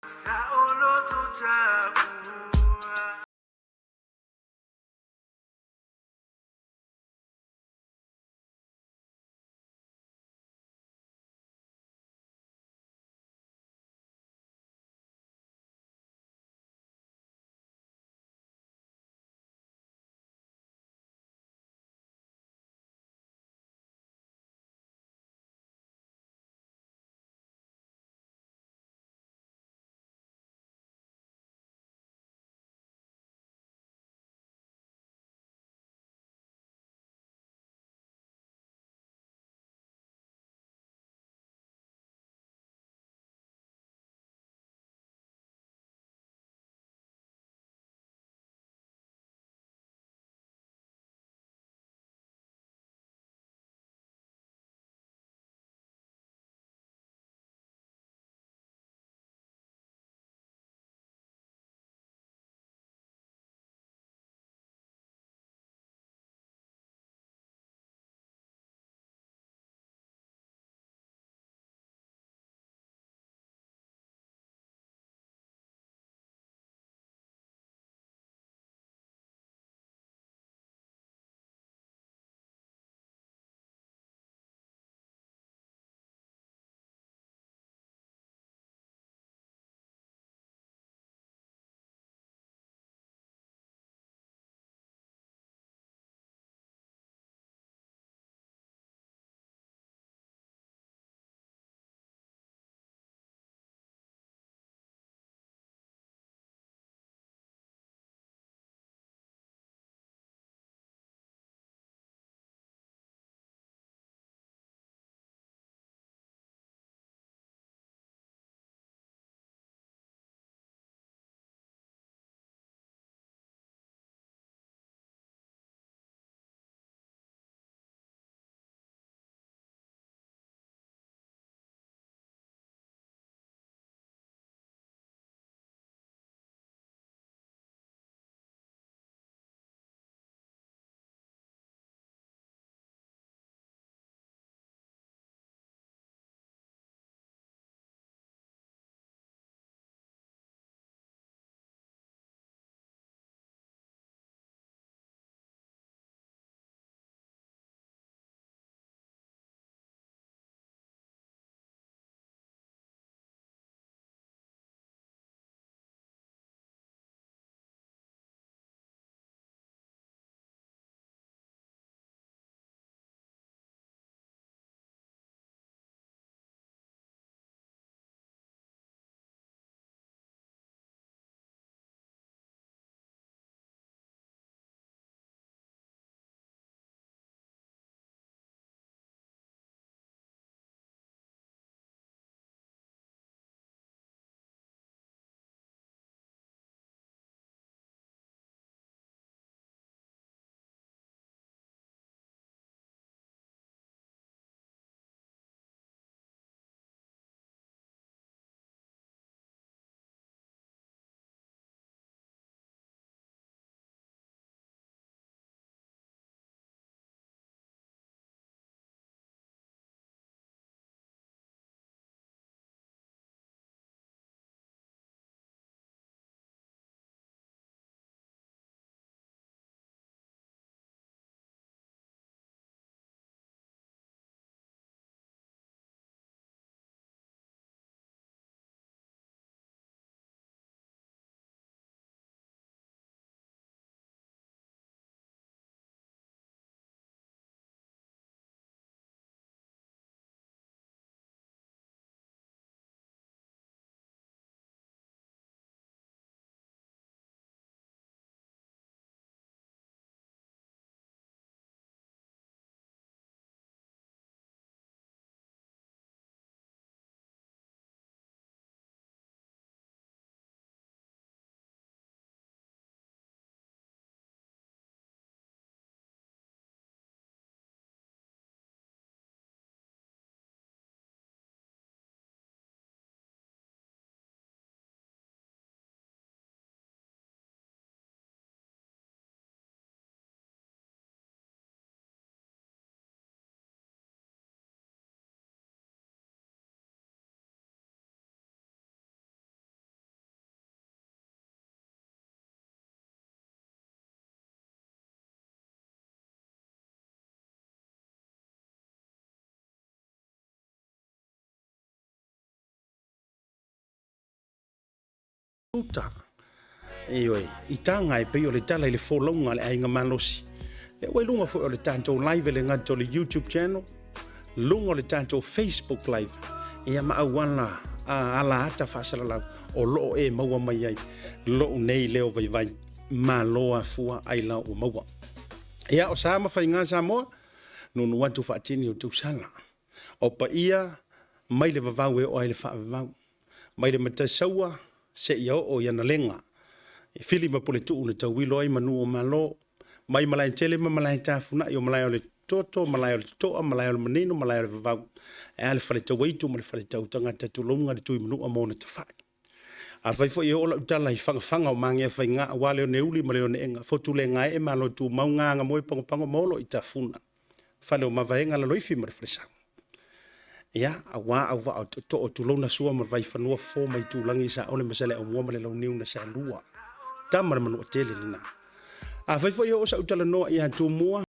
Saʻoloto. Uta. Ioe, i taga e pei o le tala i le folauga a le aiga malosi. Lea ua i luga foi o le tatou live e le gata o le YouTube channel, luga o le tatou Facebook live, ia ma auala a, ala ata faasalalau o loo e maua mai ai lou nei leo vaivai. Malo afua ailao ua maua. Ia, o sa ma faiga Samoa, nuunuu atu faatini o tausala. O paia mai le vavau e oo ai le faavavau. Mai le Mataisaua seia oo i Analega, e fili ma Puletuu na tauilo ai manu o Malo, mai Malaetele ma Malaetafunai, o Malae o le Toto, Malae o le Totoa, Malae o le Manino, Malae o le Vavau, e a le Faletauaitu ma le Faletautagata, tulouna le Tuimanua ma ona tafai. Afai foi e oo lau tala i fagafaga o magea faiga aua le oneuli ma le oneega, fotu le gaee malo tumau gagamoe pagopago ma olo i tafuna, fale o Mavaega, Laloifi ma le Falesau. Ia, aua auvaa o tootoo, tulouna Sua ma Vaifanua, Fofo ma Aitulagi, Saole ma Saleaaumua ma le Launiu na Saelua. Tama le Manuatele lena. Afai foi e oo sau talanoa ia Tumua,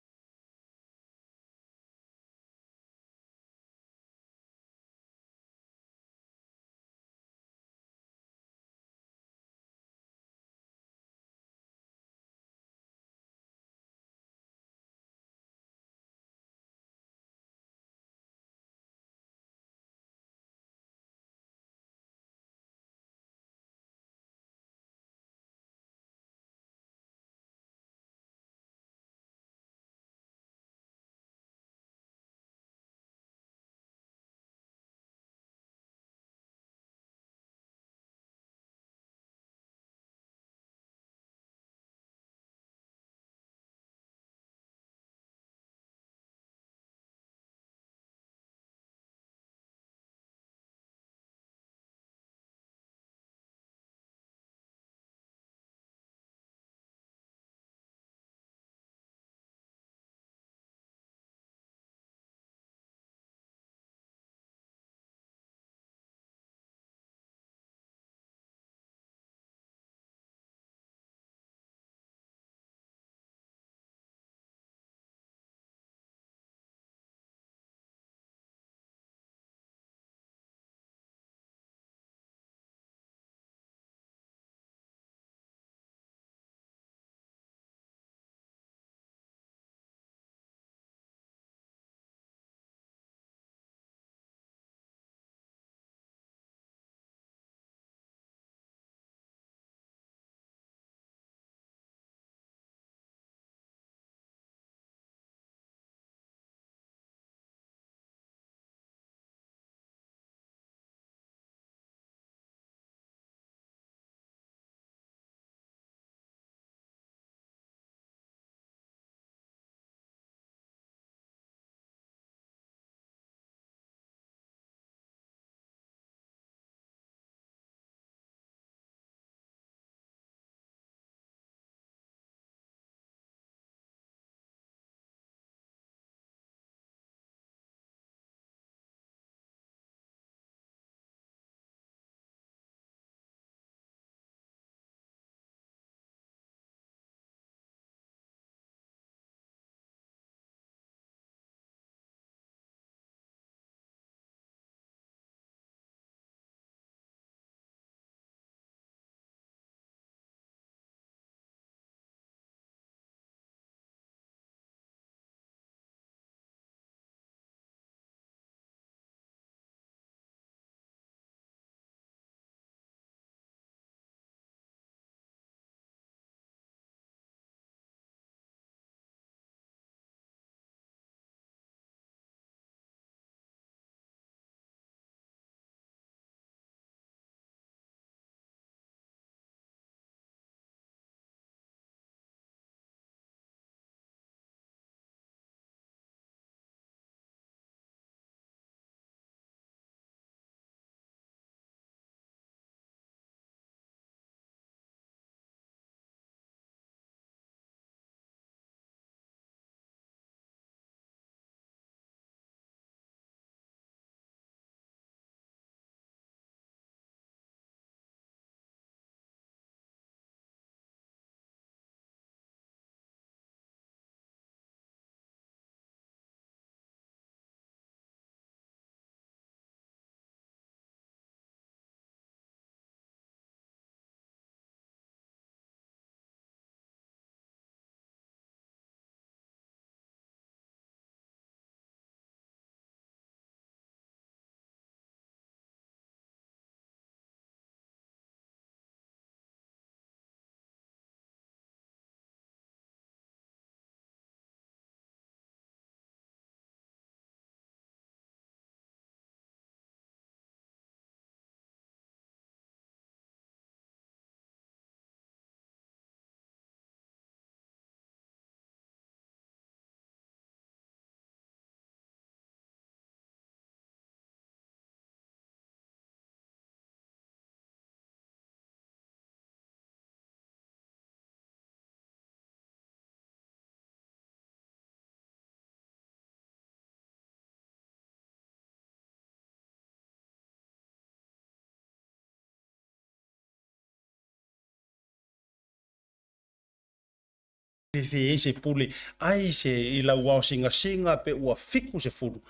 Fefe ai se pule ai se i lau ao singasinga pe ua 70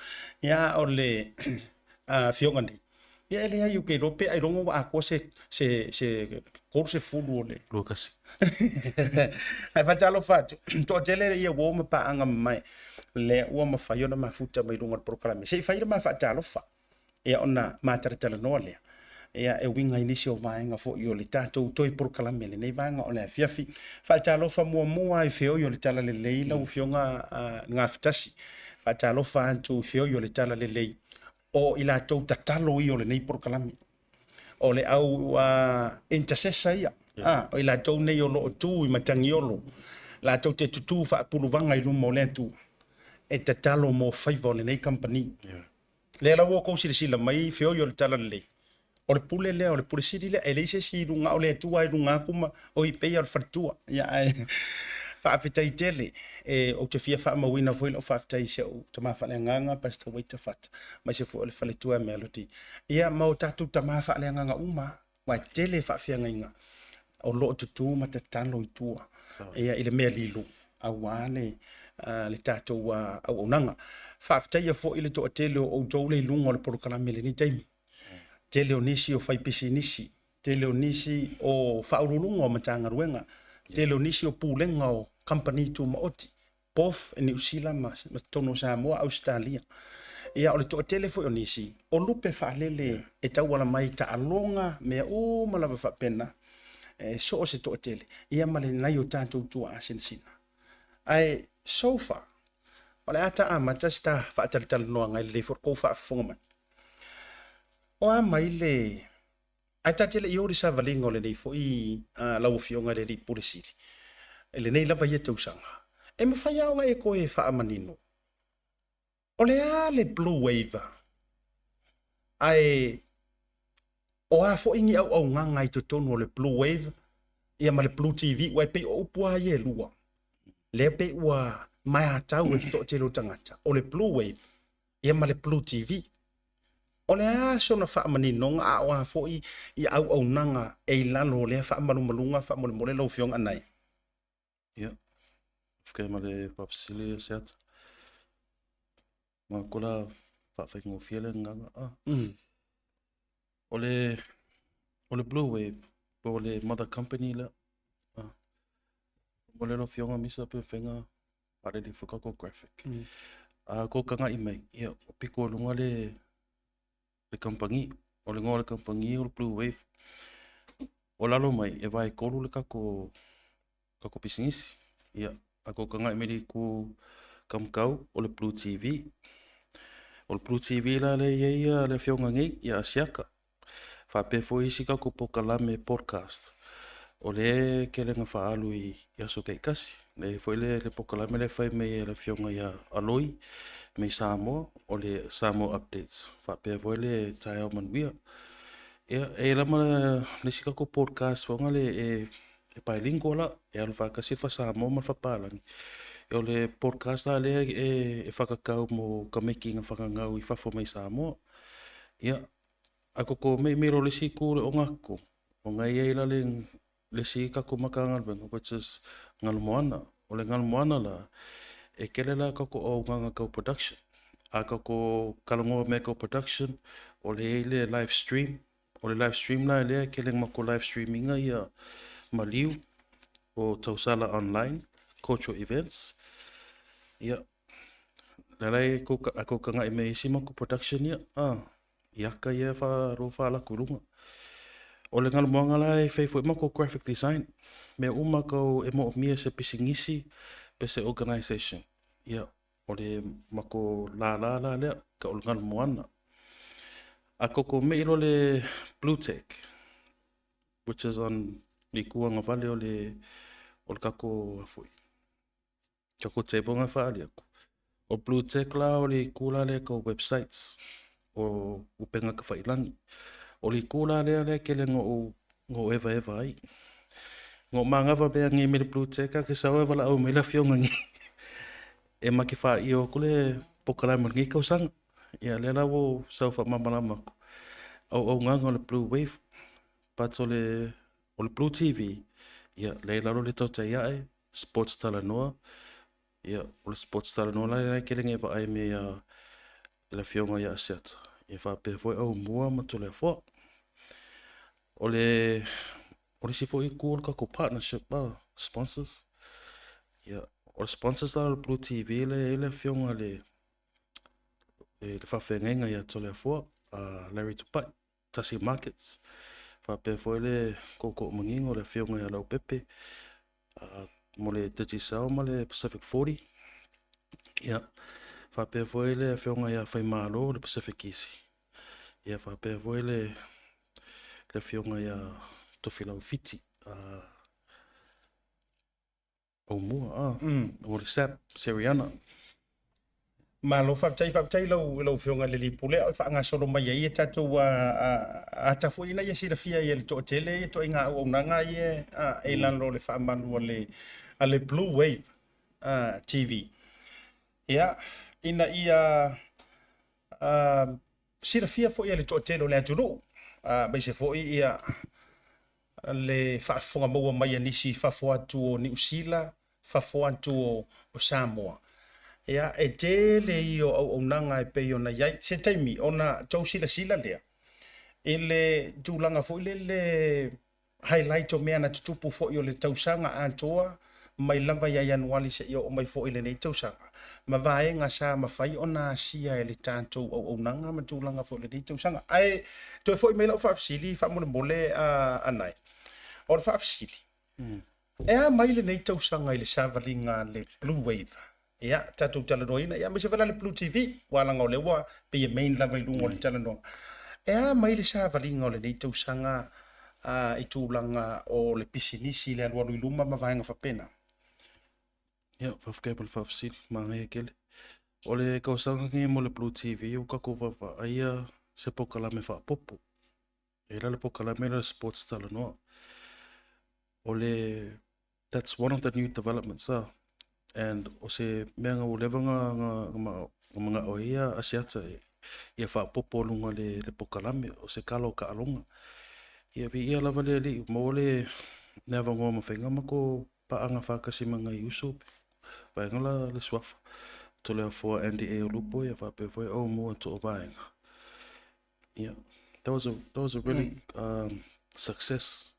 ia o le afioga nei. Ia e leai ou te iloa pe ailoga ua atoa se se se 30 o le 21. Ae faatalofa atu, toatele ia uo ma paaga mamae lea ua mafai ona mafuta mai luga o le polokalame. Se i fai le ma faatalofa ia ona ma talatalanoa lea. Ia e uiga i nisi o vaega foi o le tatou toe polokalame lenei vaega o le afiafi. Faatalofa muamua i feoi o le Talalelei lau Afioga Gafatasi. Faatalofa atu i feoi o le Talalelei o i latou tatalo ia o lenei polokalame. O le au intercessor ia, o i latou nei o lo o tu i Matagiolo, latou te tutū faapuluvaga i luma o le Atua, e tatalo mo faiva o lenei kamupani. Lea la ua outou silasila mai feoi o le Talalelei, o le pule lea, o le pule sili lea, e leai se isi i luga, o le Atua i luga atu ma oi pei o le faletua. Ia ae faafetai tele. E, ou te fia faamauina foi lau faafetai i si au tama faaleagaga, Pastor Waiter Fata, aemaise foi o le faletua Melody. Ia ma o tatou tama faaleagaga uma, aua e tele faafeagaiga o lo o tutū ma tatalo i tua ia, i le mea lilo aua le, le tatou auaunaga. Faafetaia foi le toatele o outou le i luga o le polokalame i lenei taimi. Tele o nisi o faipisinisi, tele o nisi o faauluuluga o Matagaluega, tele o nisi o pulega o kamupani tumaoti, both i Niu Sila ma totonu o Samoa, Ausetalia. Ia, o le toatele foi o nisi, o lupe faalele e tauala mai taaloga, mea uma lava faapena, e so o se toatele, ia ma le nai o tatou tuaa sinasina. Ae so far, o le a ta amata se ta faatalatalanoaga e lelei foi le tou faafofoga mai. O a mai le Ae ta te le i o i le savaliga o lenei foi lau Afioga i le Alii Pule Sili, i lenei lava ia tausaga, e mafai lava ona e toe faamanino, o le a le Blue Wave, ae o a foi ni auaunaga i totonu o le Blue Wave ia ma le Blue TV, aua e pei o upu lava ia e lua, lea pei ua matau e le toatele o tagata, o le Blue Wave ia ma le Blue TV. O le a sona faamaninoga a o a foi ia auaunaga e i lalo o lea faamalumaluga faamolemole lau Afioga Anae? Ia, faafetai ma le faafesili ia Seata. Ma ko la faafaigofie le agaga. Ah. O le Blue Wave, po o le mother company lea. Ah. Mo le Afioga Misa pe fenga faalele foi kako graphic. A ko kangaʻi mai, ia, o piko i luga le, le kamupani. O le igoa o le kamupani o le Blue Wave. O lalo mai, e vae tolu le kako, kako pisinisi. Ia, a ko kangaʻi mai le itu kamukau, o le Blue TV. O le Blue TV la lea e i ai le afioga nei, ia Asiata. Faapea foi isi tatou polokalame podcast, o lea e tele ina faaalu i aso taitasi. E i ai foi le polokalame lea e fai mai e le Afioga ia Aloi mai Samoa, o le Samoa Updates, faapea foi le Taeao Manuia. Ia, e i ai lava le isi tatou podcast foi lea e bilingual la, e alu faatasi le faa-Samoa ma le faa-Papalagi. O le podcast la lea e whakatau mo tamaiti na whakangau i fafo mai Samoa. Ia, a koko mei mei lo le isi itu le o ngako, o ngai ai la le le isi kako Matagaluega, which is Ngalu Moana. O le Ngalu Moana la, e kele la kako o nganga kau production. A kako kalongoa me kau production, o le ei le live stream. O le live stream la lea, kele mako live streaminga ia maliu o Tausala Online, Cultural Events. Ia, la lai ko a ko kanga i me isi mako production ia. Ah, i aka ia wha ro wha la kurunga. O le ngalu moanga la e fai foi mako graphic design. Mea uma kau e mo mia se pisingisi pe se organization. Ia, o le mako la la la lea, ka o le ngalu moana. A koko me ilo le Blue Tech, which is on le kuanga vale o le kako afoi. Kako table nga whaali aku. O Blue Tech la o le kula lea kau websites o upenga ka whailangi. O le kula lea lea kele ngo ngo eva eva ai. Ngo mangawa mea ngi me le Blue Tech a ke sau eva la au me la fionga ngi. E ma ke wha i o kule pokalama ngi kau sanga. Ia lea la wo sau wha mamalama ku. Au au nganga o le Blue Wave. But o le Blue TV, ia le lalo le tautai ae, Sports Talanoa. Ia, o le Sports Talanoa la e kele ngai vaai me ia le afioga ia Asiata. Ia faapea foi Aumua ma Toleafoa. O le o le isi foi itu o le tatou partnership sponsors. Ia, o le sponsors la o le Blue TV le e le afioga le le faafeagaiga ia Toleafoa, Larry Tupai, Tasi Markets. Faapea foi le tootoo manino le afioga ia Leaupepe mo le Digicel ma le Pacific 40. Ia, faapea foi le afioga ia Faimalo le Pacific Easy. Ia, faapea foi le afioga ia Tofilau Fiti, Aumua, o le SAP, Seriana. Malo faafetai, faafetai lau lau Afioga i le alii Pule a o faagasolo mai ai e tatou ata foi ina ia silafia ai e le toatele ia ituaiga auaunaga ia e lalo o le faamalu a le Blue Wave TV. Ia, ina ia silafia foi e le toatele o le atunuu, aemaise foi ia le faafofoga maua mai a nisi i fafo atu o Niu Sila, fafo atu o Samoa. Ia, e tele ia o auaunaga e pei ona i ai. Se taimi ona tou silasila lea i le tulaga foi lele highlight o mea na tutupu foi o le tausaga atoa mai lava ia Ianuali seia oo mai foi i lenei tausaga, ma vaega sa mafai ona asia e le tatou auaunaga ma tulaga foi o lenei tausaga. Ae toe foi mai lau faafesili faamolemole Anae. O le faafesili, e a mai lenei tausaga i le savaliga a le Blue Wave? Ia, tatou talanoaina, ia aemaise foi la le Blue TV, aua leaga o lea ua pei e main lava i luga o le talanoaga. E a mai le savaliga o lenei tausaga i tulaga o le pisinisi i le alualu i luma ma vaega faapena? Ia, faafetai mo le faafesili, manaia tele. O le tausaga lenei mo le Blue TV, ua tatou vaavaaia se polokalame faaopoopo. E la le polokalame lea o le Sports Talanoa. O le, that's one of the new developments ah. And o se mea nga ua leva nga manao ai ia Asiata ia faaopoopo luga le le polokalame o se kala o taaloga. Ia viia lava le Alii ua maua le le avanoa ma faiga ma ko paaga faatasi ma nai uso vaega la le suafa Toleafoa Andy A. Olupo ia faapea foi Aumua Toovaega. Yeah, that was a really success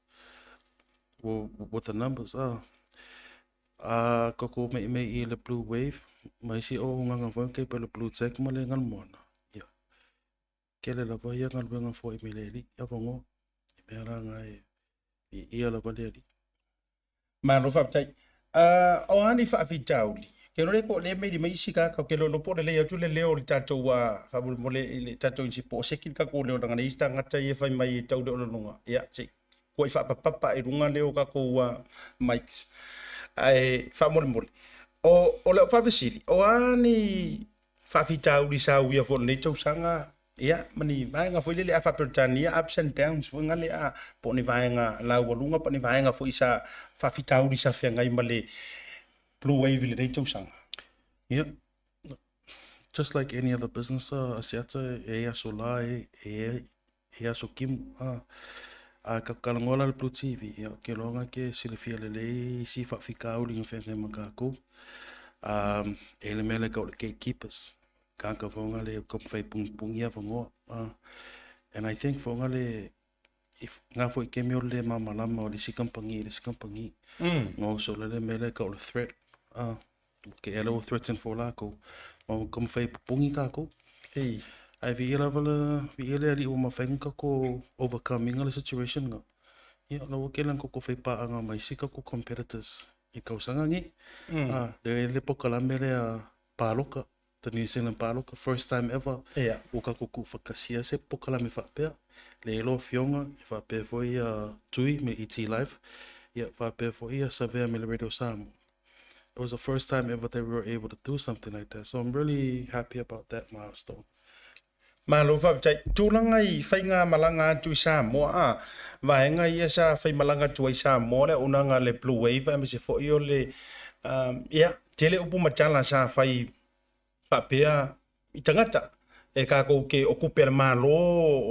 with the numbers. A ka ko mei mei i le Blue Wave, ma isi o nganga foi kei pe le Blue Tech ma le Galmoana. Yeah. Kele lava ia galuega foi me le li, ia vongo. I mea la ngai i ia lava le ali. Malo faafetai. O a ni faafitauli? Ke rore ko le meili mai isi ka ke lolo po le lei atu le leo o le tatou faamolemole i le tatou insi po o seki le tatou leo leaga nei isi tagata ia e fai mai e tau le olologa. Ia, se i kuai faapapapa i luga leo o tatou mics. Ae faamolemole, o lau faafesili, o a ni faafitauli sa uia foi i lenei tausaga, ia, ma ni vaega foi lele a faa-Peretania, ups and downs foi ngale a, po o ni vaega laualuga po o ni vaega foi sa faafitauli sa feagai ma le Blue Wave i lenei tausaga? Yeah, just like any other business, Asiata, e aso la, e e aso kimu, a ka talanoa la le Blue TV, ia, ke loa ke silafia lelei isi faafitauli na feagai ma tatou. E le mea lea tau o le gatekeepers, tagata foi le taumafai e pugipugī avanoa. And I think foi le if ngā foi kemi o le malamalama o le isi kamupani i le isi kamupani. Nga oso le le mea lea tau o le threat. Ke ea le ua threaten fo lākou. Ma ua taumafai e pupugi kākou. Ei. Ae viia lava le, viia le Alii ua mafai ona tatou overcome ina le situation nga. Ia, la ua tele ona tatou fai paaga ma isi tatou competitors i tausaga nei. Le le polokalame lea paloka, the New Zealand paloka, first time ever. Ia. Ua tatou tuufatasia se polokalame faapea. Le elo afioga, e faapea foi ia Tui me ET Live, ia faapea foi ia Savea me le Radio Samoa. It was the first time ever that we were able to do something like that. So I'm really happy about that milestone. Malo faafetai. Tulaga i faigamalaga atu i Samoa, a, vaega ia sa faimalaga atu ai Samoa, le auaunaga a le Blue Wave aemaise foi o le, ia, tele upu ma tala sa fai faapea i tagata e tatou te o tupe a le Malo,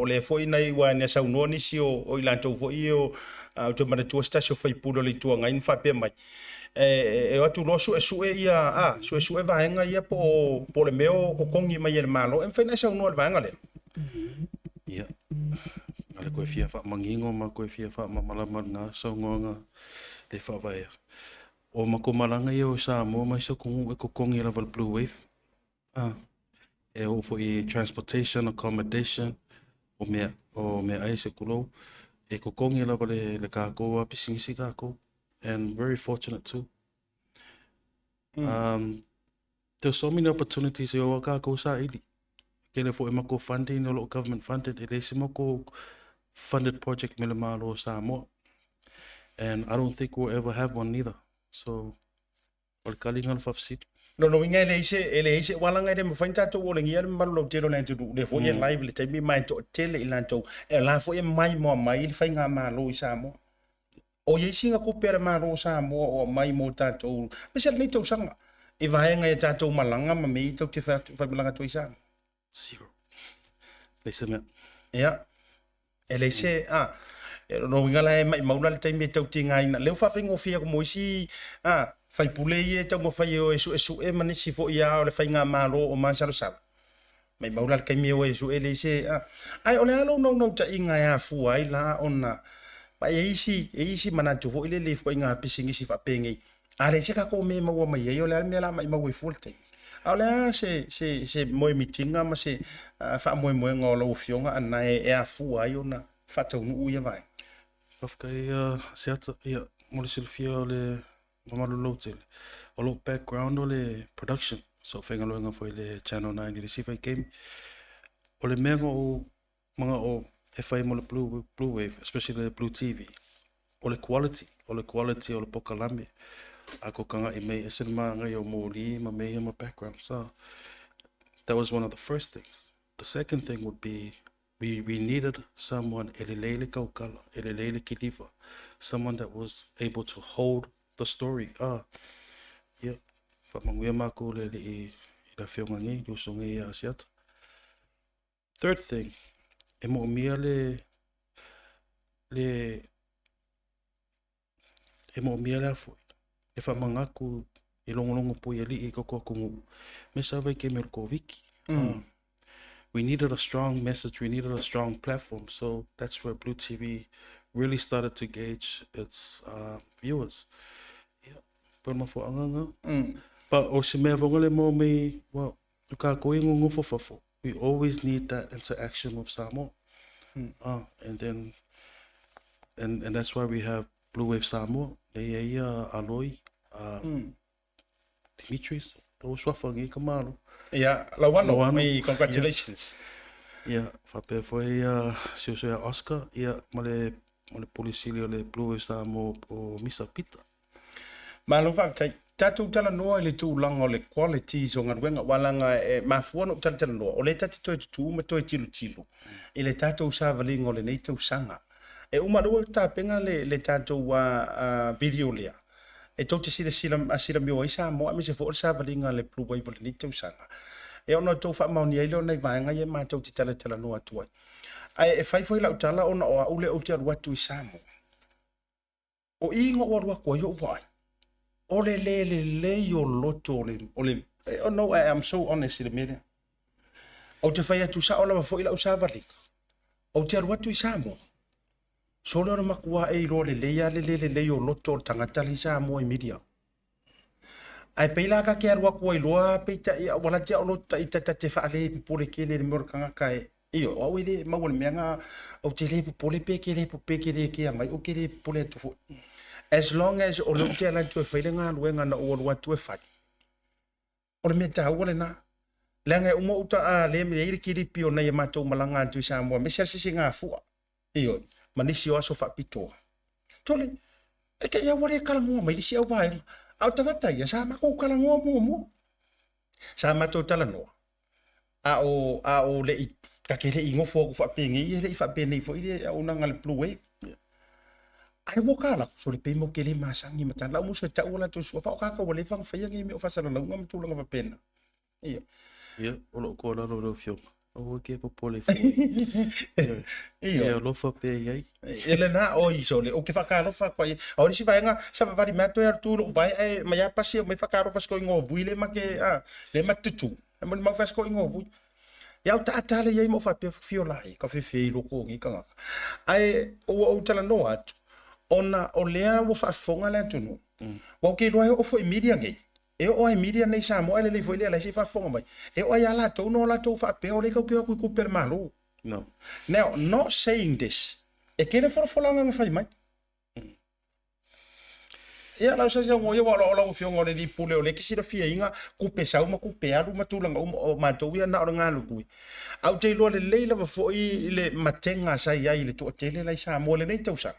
o lea foi na iu ina saunoa nisi o i latou foi ia o, ou te manatua se tasi o faipule o le Itu Agai na faapea mai, e o atu loa suesue ia, a, suesue vaega ia po o le mea o totogi mai e le Malo. E mafai ona e saunoa i le vaega lea? Ia, na le koe fia faamanino ma koe fia faamalamalama lena saunoaga le faavaea. O matou malaga ia o Samoa ma isi atunuu e totogi lava le Blue Wave. Ah, e oo foi i transportation, accommodation, o mea ai se kulou. E totogi lava le kākou a pisinisi kākou. And very fortunate too. There's so many opportunities e o a kākou saili. Kele foi makou funding o loo government funded, e leai se makou funded project me le Malo o Samoa. And I don't think we'll ever have one neither. So, o le taliga o le faafesili. Lona uiga e leai se ualaga e le mafai ona tatou olegia le mamalu lautele o le atunuu lea foi e live i le taimi ma e toatele i latou e la foi e maimoa mai le faigamalo i Samoa. O i ai sina tupe a le Malo o Samoa o aumai mo tatou, aemaise lenei tausaga i vaega i tatou malaga ma mea ia tatou te faimalaga atu ai i Samoa? Zero. Leai se mea. Ia, e leai se, a, lona uiga la e maumau la le taimi e tau tigaina. Lea ua faafaigofie atu mo isi faipule ia e taumafai e o e suesue ma nisi foi a o le faigamalo o masalosalo. Maumau la le taimi e o e sue leai se, a. Ae o le a lou naunautaiga e afua ai la ona ma e i ai isi manatu foi lele i ituaiga pisinisi faapenei. A leai se tatou mea e maua mai ai, o le a le mea la maumau ai fua le taimi? A o le a se moemitiga ma se faamoemoega o lau Afioga ana e afua ai ona faataunuu ia vaega? Faafetai Seata, ia, mo le silafia o le mamalu lautele. O lou background o le production, so faigaluega foi le Channel 9 i le isi vaitaimi. O le mea na ou manao e fai mo le Blue Wave, especially le Blue TV, o le quality, o le quality o le pokalame. A ko kanga i mei ese le maangai o moli ma mea ia ma background. So that was one of the first things. The second thing would be we needed someone e lelei le tautala, e lelei le kiliva, someone that was able to hold the story. Ah, ia, faamanuia mākou le Alii i le afioga nei, le uso nei ia Asiata. Third thing, e moomia le e moomia le afoi, e faamanatu i logologo pui alii i koko atunuu, me sa vaitaimi o le Koviti. We needed a strong message, we needed a strong platform. So that's where Blue TV really started to gauge its viewers. Yeah, pa mafuaga nga. But o se mea fonga le mo me, well, o kākou e gogofo fafo. We always need that interaction with Samoa. And then, and that's why we have Blue Wave Samoa. Le ia ia Aloi, Dimitris, o suafa ngi ka malo. Ia, Lauano, Lauano. Mai congratulations. Ia, faapea foi ia si uso ia Oscar, ia, ma le polisili o le Blue Wave Samoa o Misa Pita. Malo faafetai. Tatou talanoa i le tulaga o le qualities o galuega, ua laga e mafua ona ou talatalanoa, o lea ta te toe tutū ma toe tilotilo i le tatou savaliga o lenei tausaga. E uma lua tapena le tatou video lea e tou te silasila silamio ai Samoa aemaise foi o le savaliga a le Blue Wave o lenei tausaga. E ona outou faamaonia ai lea o nai vaega ia matou te talatalanoa atu ai. Ae e fai foi lau tala ona o au lea ou te alu atu i Samoa. O i na ou alu atu ai ou vaai, o le le lelei o loto o le, oh no, I am so honest i le mea lea. Ou te fai atu sao lava foi lau savaliga. Ou te alu atu i Samoa. Sole o le matua e iloa lelei a le le lelei o loto o le tagata le i Samoa i media. Ae pei la ka ke alu atu ai loa peitai ua lati au loto ta ta te faale popole tele le mea o le tagata e io o au e le maua le mea na ou te le popole pe ke le pe ke le kea mai ou ke le popole atu foi. As long as o le ou te ala atu e fai le galuega na ou alu atu e fai. O le mea taua lena. Leaga e uma uta a le me ai le kilipi o nei e matou malaga atu i Samoa, me se se ngā fua. Io, ma nisi o aso faapitoa. Tole, e te ia ua le talanoa mai le isi au vaega. A o tagata ia, sa matou talanoa muamua. Sa matou talanoa. A o le i, ta te le i nofo atu faapenei, e le i faapenei foi le auaunaga a le Blue Wave. Ae ua tala, so le pe mo ke le masagi ma tala. Lau muso e tau o latou sua, whaokaka ua leva ona faia nei mea o faasalalauga ma tulaga faapena. Ia. Ia, o loo tuualalo i lau afioga. Aua ke popole foi. E alofa pea i ai. E lena o i sole, o ke whakaalofa koa i. A o nisi vaenga, sa vavali mea toe alu tu lou vae ae mai a pasi mai whakaalofa siko ingoa vui le ma ke, a, le ma tutu. E moni mau whasko ingoa vui. Ia au taata le iai mo whapea fio la e, ka whewhe i loko o ngi kangaka. Ae, ua ou talanoa atu, ona o lea ua whaafonga le atunuu. Ua ou ke iloa e oo foi media nei. E oo ai media nei i Samoa e lelei foi lea lai se i faafofoga mai. E oo ai ia latou no latou faapea o lea tatou te o atu i tupe a le Malo. No. Now, not saying this, e tele folafolaga na fai mai. Ia, lau sa ngo ia wa o lau afioga o le alii pule o lea e te silafiaina tupe sau ma tupe alu ma tulaga uma o matou ia na o le galulue. Ae ou te iloa lelei lava foi le matega sa i ai i le toatele la i Samoa i lenei tausaga.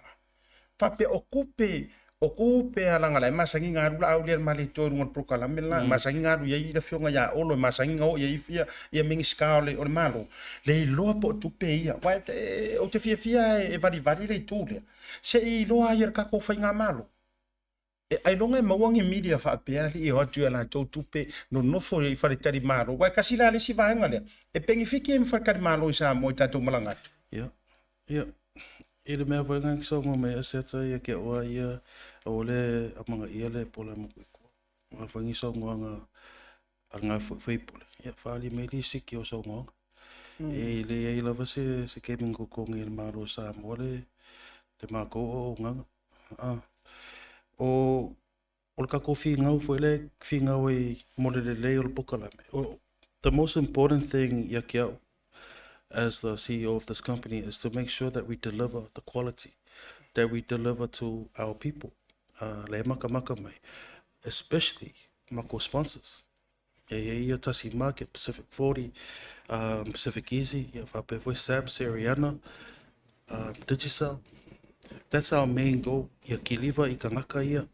Faapea o tupe, o tupe a leaga la e masani ona alu Laauli a le Malietoa i luga o le polokalame le la, e masani ona alu i ai le afioga ia Olo, e masani ona oo i ai ia, ia Minisita o le, o le Malo, le iloa po o tupe ia. Aua e, ou te fiafia e valivali le itu lea, se i iloa ai e le tatou faigamalo. E ailoga e maua ni media faapea alii e o atu i a latou tupe nonofo i faletalimalo, aua e tasi la le isi vaega lea, e penefiti ai ma faletalimalo i Samoa i tatou malaga atu. Ia, ia. I le mea foi ngai saunoa mai Aseta ia ke oa ia o le amanga ia le pola mo kui kua. Nga foi ngi saunoaga a nga foi faipule. Ia whaali mai li siki o saunoaga. E le ai lava se se kemi kokongi le Malo Samoa le le mākou o nganga. Ah. O o le kākou fīngau foi lea e fīngau ai mo le lelei o le polokalame. O, the most important thing ia ke au as the CEO of this company is to make sure that we deliver the quality, that we deliver to our people, le makamaka mai, especially mako sponsors. E i ai ia tasi market, Pacific 40, Pacific Easy, ia whapea foi SABS, Ariana, Digicel. That's our main goal, ia kiliva i ka ngaka ia.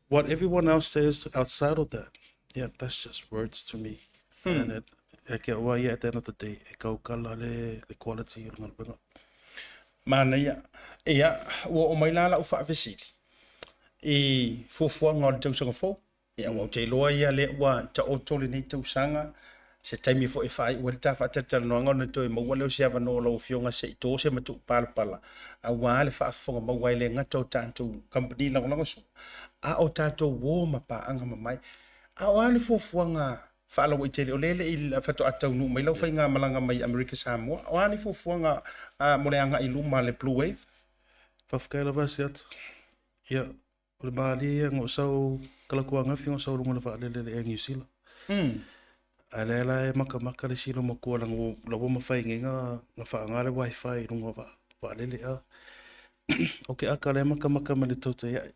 What everyone else says outside of that, yeah, that's just words to me. And it, e ke aua ia at the end of the day, e kaukala le, le quality o le galuega. Manaia. Ia, ua oo mai la lau faafesili i fuafuaga o le tausaga fou. Ia, aua ou te iloa ia lea ua taoto lenei tausaga, se taimi foi e faaiu ai le ta faatalatalanoaga ona toe maua lea o se avanoa o lau Afioga se i to se matuu palapala aua le faafofoga maua e le gata o tatou kamupani lagolagosua, a o tatou uo ma paaga mamae. A o a le fuafuaga faalauaitele, o lea e le i faatoa taunuu mai lau faigamalaga mai Amerika Samoa, o a ni fuafuaga mo le agai i luma a le Blue Wave? Faafetai lava Asiata. Ia, O le malie ia na ou sau kalakuagafi na ou sau luga o le vaalele le Air New Zealand. Ae lea la e makamaka le isi loomatua leaga ua la ua mafai nei na na faaaoga le wifi i luga o vaa vaalele a. O ke aka lea e makamaka mai le tautaiaʻe.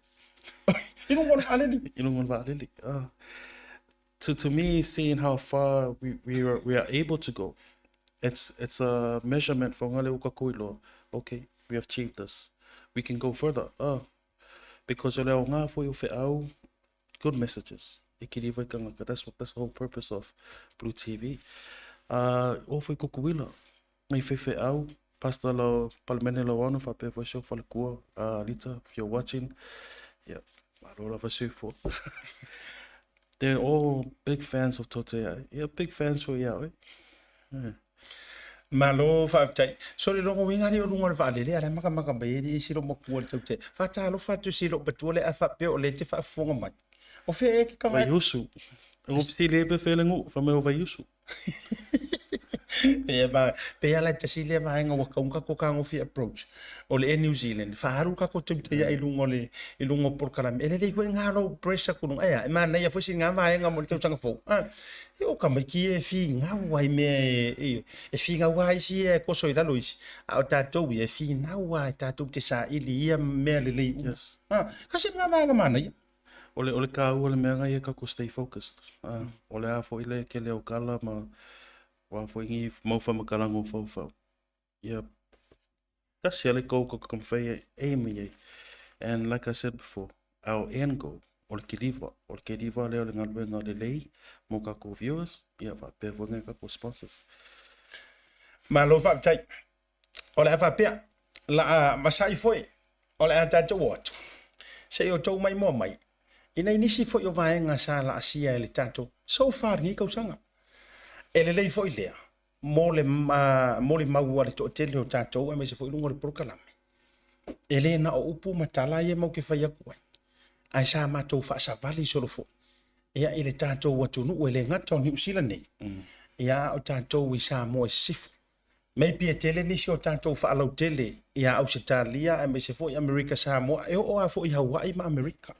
I luga o le vaalele? I luga o le vaalele, a. To me, seeing how far we are able to go, it's a measurement for ngale ua kakou iloa, okay, we have achieved this. We can go further, a. Because o le aoga foi o feau, good messages, e kiliva i tangata. That's what, that's the whole purpose of Blue TV. O foi Kukuwila, ngai faifeau, Pastor lo Palemene Lauano, whapea foi si o falekua, Lita, if you're watching, yeah, malo lava soifua. They're all big fans of Tote. Yeah, big fans for ia oe. Yeah. Malo faafetai. So le logo uiga lea o luga o le vaalele a la e makamaka mai ai le isi loomatua le tautele. Faatalofa atu si loomatua lea a faapea o lea e te faafofoga mai. O fea ea ke tagata? Vaiusu. O fesili ai pe fea le nuu, fai mai o Vaiusu. Pei a pei a la e tasi lea vaega ua tatau ona tatou fetagofi approach. O le Air New Zealand, faaalu le tatou tautai i luga o le i luga o polokalame. E lelei foi ngā lou press atu luga. Ea, e manaia foi si ngā vaega mo le tausaga fou. Ah, e o tamaiti ia e finau ai mea e, e finau lava isi ia e koso i lalo isi. A o tatou ia e finau lava e tatou te saili ia mea lelei uma. Yes. Ah, kasi ngā vaega manaia. O le, o le kāua le mea ngai e kako stay focused. Ah, o le a foi le kele o kala ma wa foi ngi mau whamakalango whauwhau. Ia, kasi a le kou ko ka mawhai e aim i ai. And like I said before, our end goal, o le kiliva, o le kiliva lea o le galuega lelei mo kakou viewers, ia faapea foi ngai kakou sponsors. Malo faafetai. O le a faapea, la a vasai foi, o le a tatou o atu, se i outou maimoa mai, i nai nisi foi o vaega sa laasia e le tatou so far lenei tausaga. E lelei foi lea. mo le molimau a le toatele o tatou aemaise foi luga o le polokalame, e le na o upu ma tala ia matou te fai atu ai, ae sa matou faasavali solo foi ia i le tatou atunuu e le gata o Niu Sila nei, ia a o tatou i Samoa i sisifo. Maybe e tele nisi o tatou faalautele ia Ausetalia aemaise foi Amerika Samoa, e oo lava foi i Hawaii ma Amerika.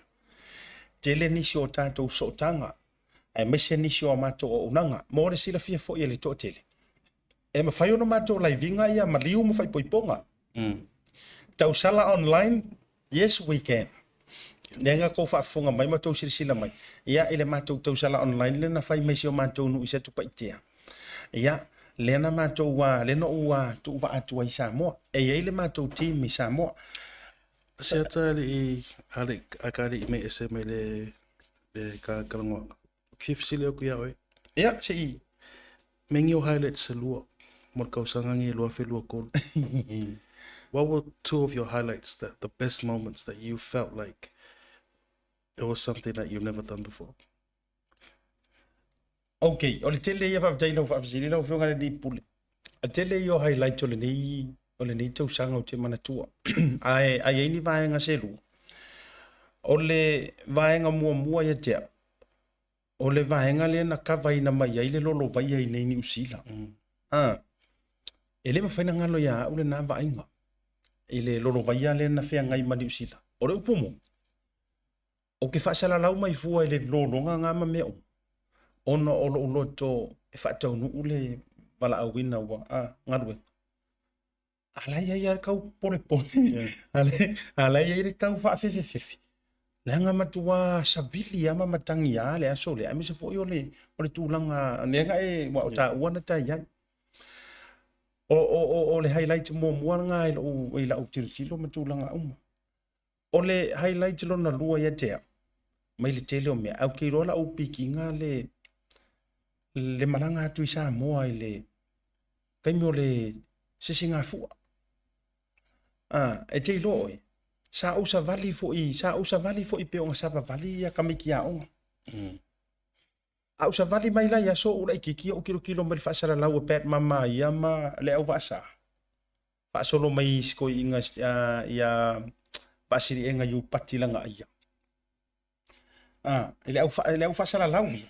Tele nisi o tatou sootaga aemaise nisi o a matou auaunaga. Mo le silafia foi e le toatele, e mafai ona matou laiviga ia maliu ma faaipoipoga. Tausala online, yes we can. Lea na tou faafofoga mai ma tou silasila mai ia i le matou tausala online lea na fai mai si o matou nuu i Satupaitea. Ia, lea na matou, lea na ou tuuvaa atu ai i Samoa. E i ai le matou team i Samoa. Se ata e le i, a le, a ka le i me ese mai le, le ka kalangoaga. Ou te fia fesili atu ia oe. Ia, se i. Meingi o highlights se lua mo le kausaga nei 2023. What were two of your highlights, that the best moments that you felt like it was something that you've never done before? Ok, o le tele ia faafetai i lau faafesili lau Afioga i le Alii Pule. O le tele ia o highlights o lenei, o lenei tausaga ou te manatua. Ae a i ai ni vaega se lua, o le vaega muamua ia te au, o le vaega lea na kavaina mai ai le lolovaia i inei Niu Sila. A, e le mafai ona galo ia au lena vaaiga i le lolovaia lea na feagai ma Niu Sila. O le upu moni, ou te faasalalau mai fua i le lologa na ma mea uma, ona o lou loto e faataunuu le valaauina ua galuega. A la e i ai lava le tau polepole, a la e i ai le tau faafefefefe. Leaga matua savili lava ma matagia le aso lea, aemaise foi o le, o le tulaga lea na e, ua o taua na ta i ai. O le highlight muamua lena i lou, i lau tilotilo ma tulaga uma. O le highlight lona lua ia te au, mai le tele o mea, ae ou te iloa lau pikiga le, le malaga atu i Samoa i le taimi o le sisigafua. A, e te iloa oe, sa ou savali foi, sa ou savali foi pei ona savavali ia tamaiti aoga. A ou savali mai la i aso ou laitiiti ou tilotilo mai i le faasalalau a Pat Mama ia ma le Auvaasa. Faasolo mai i si toeaina ia Vaasiliega Iupati Lagaaia. A, i le au, le au faasalalau ia,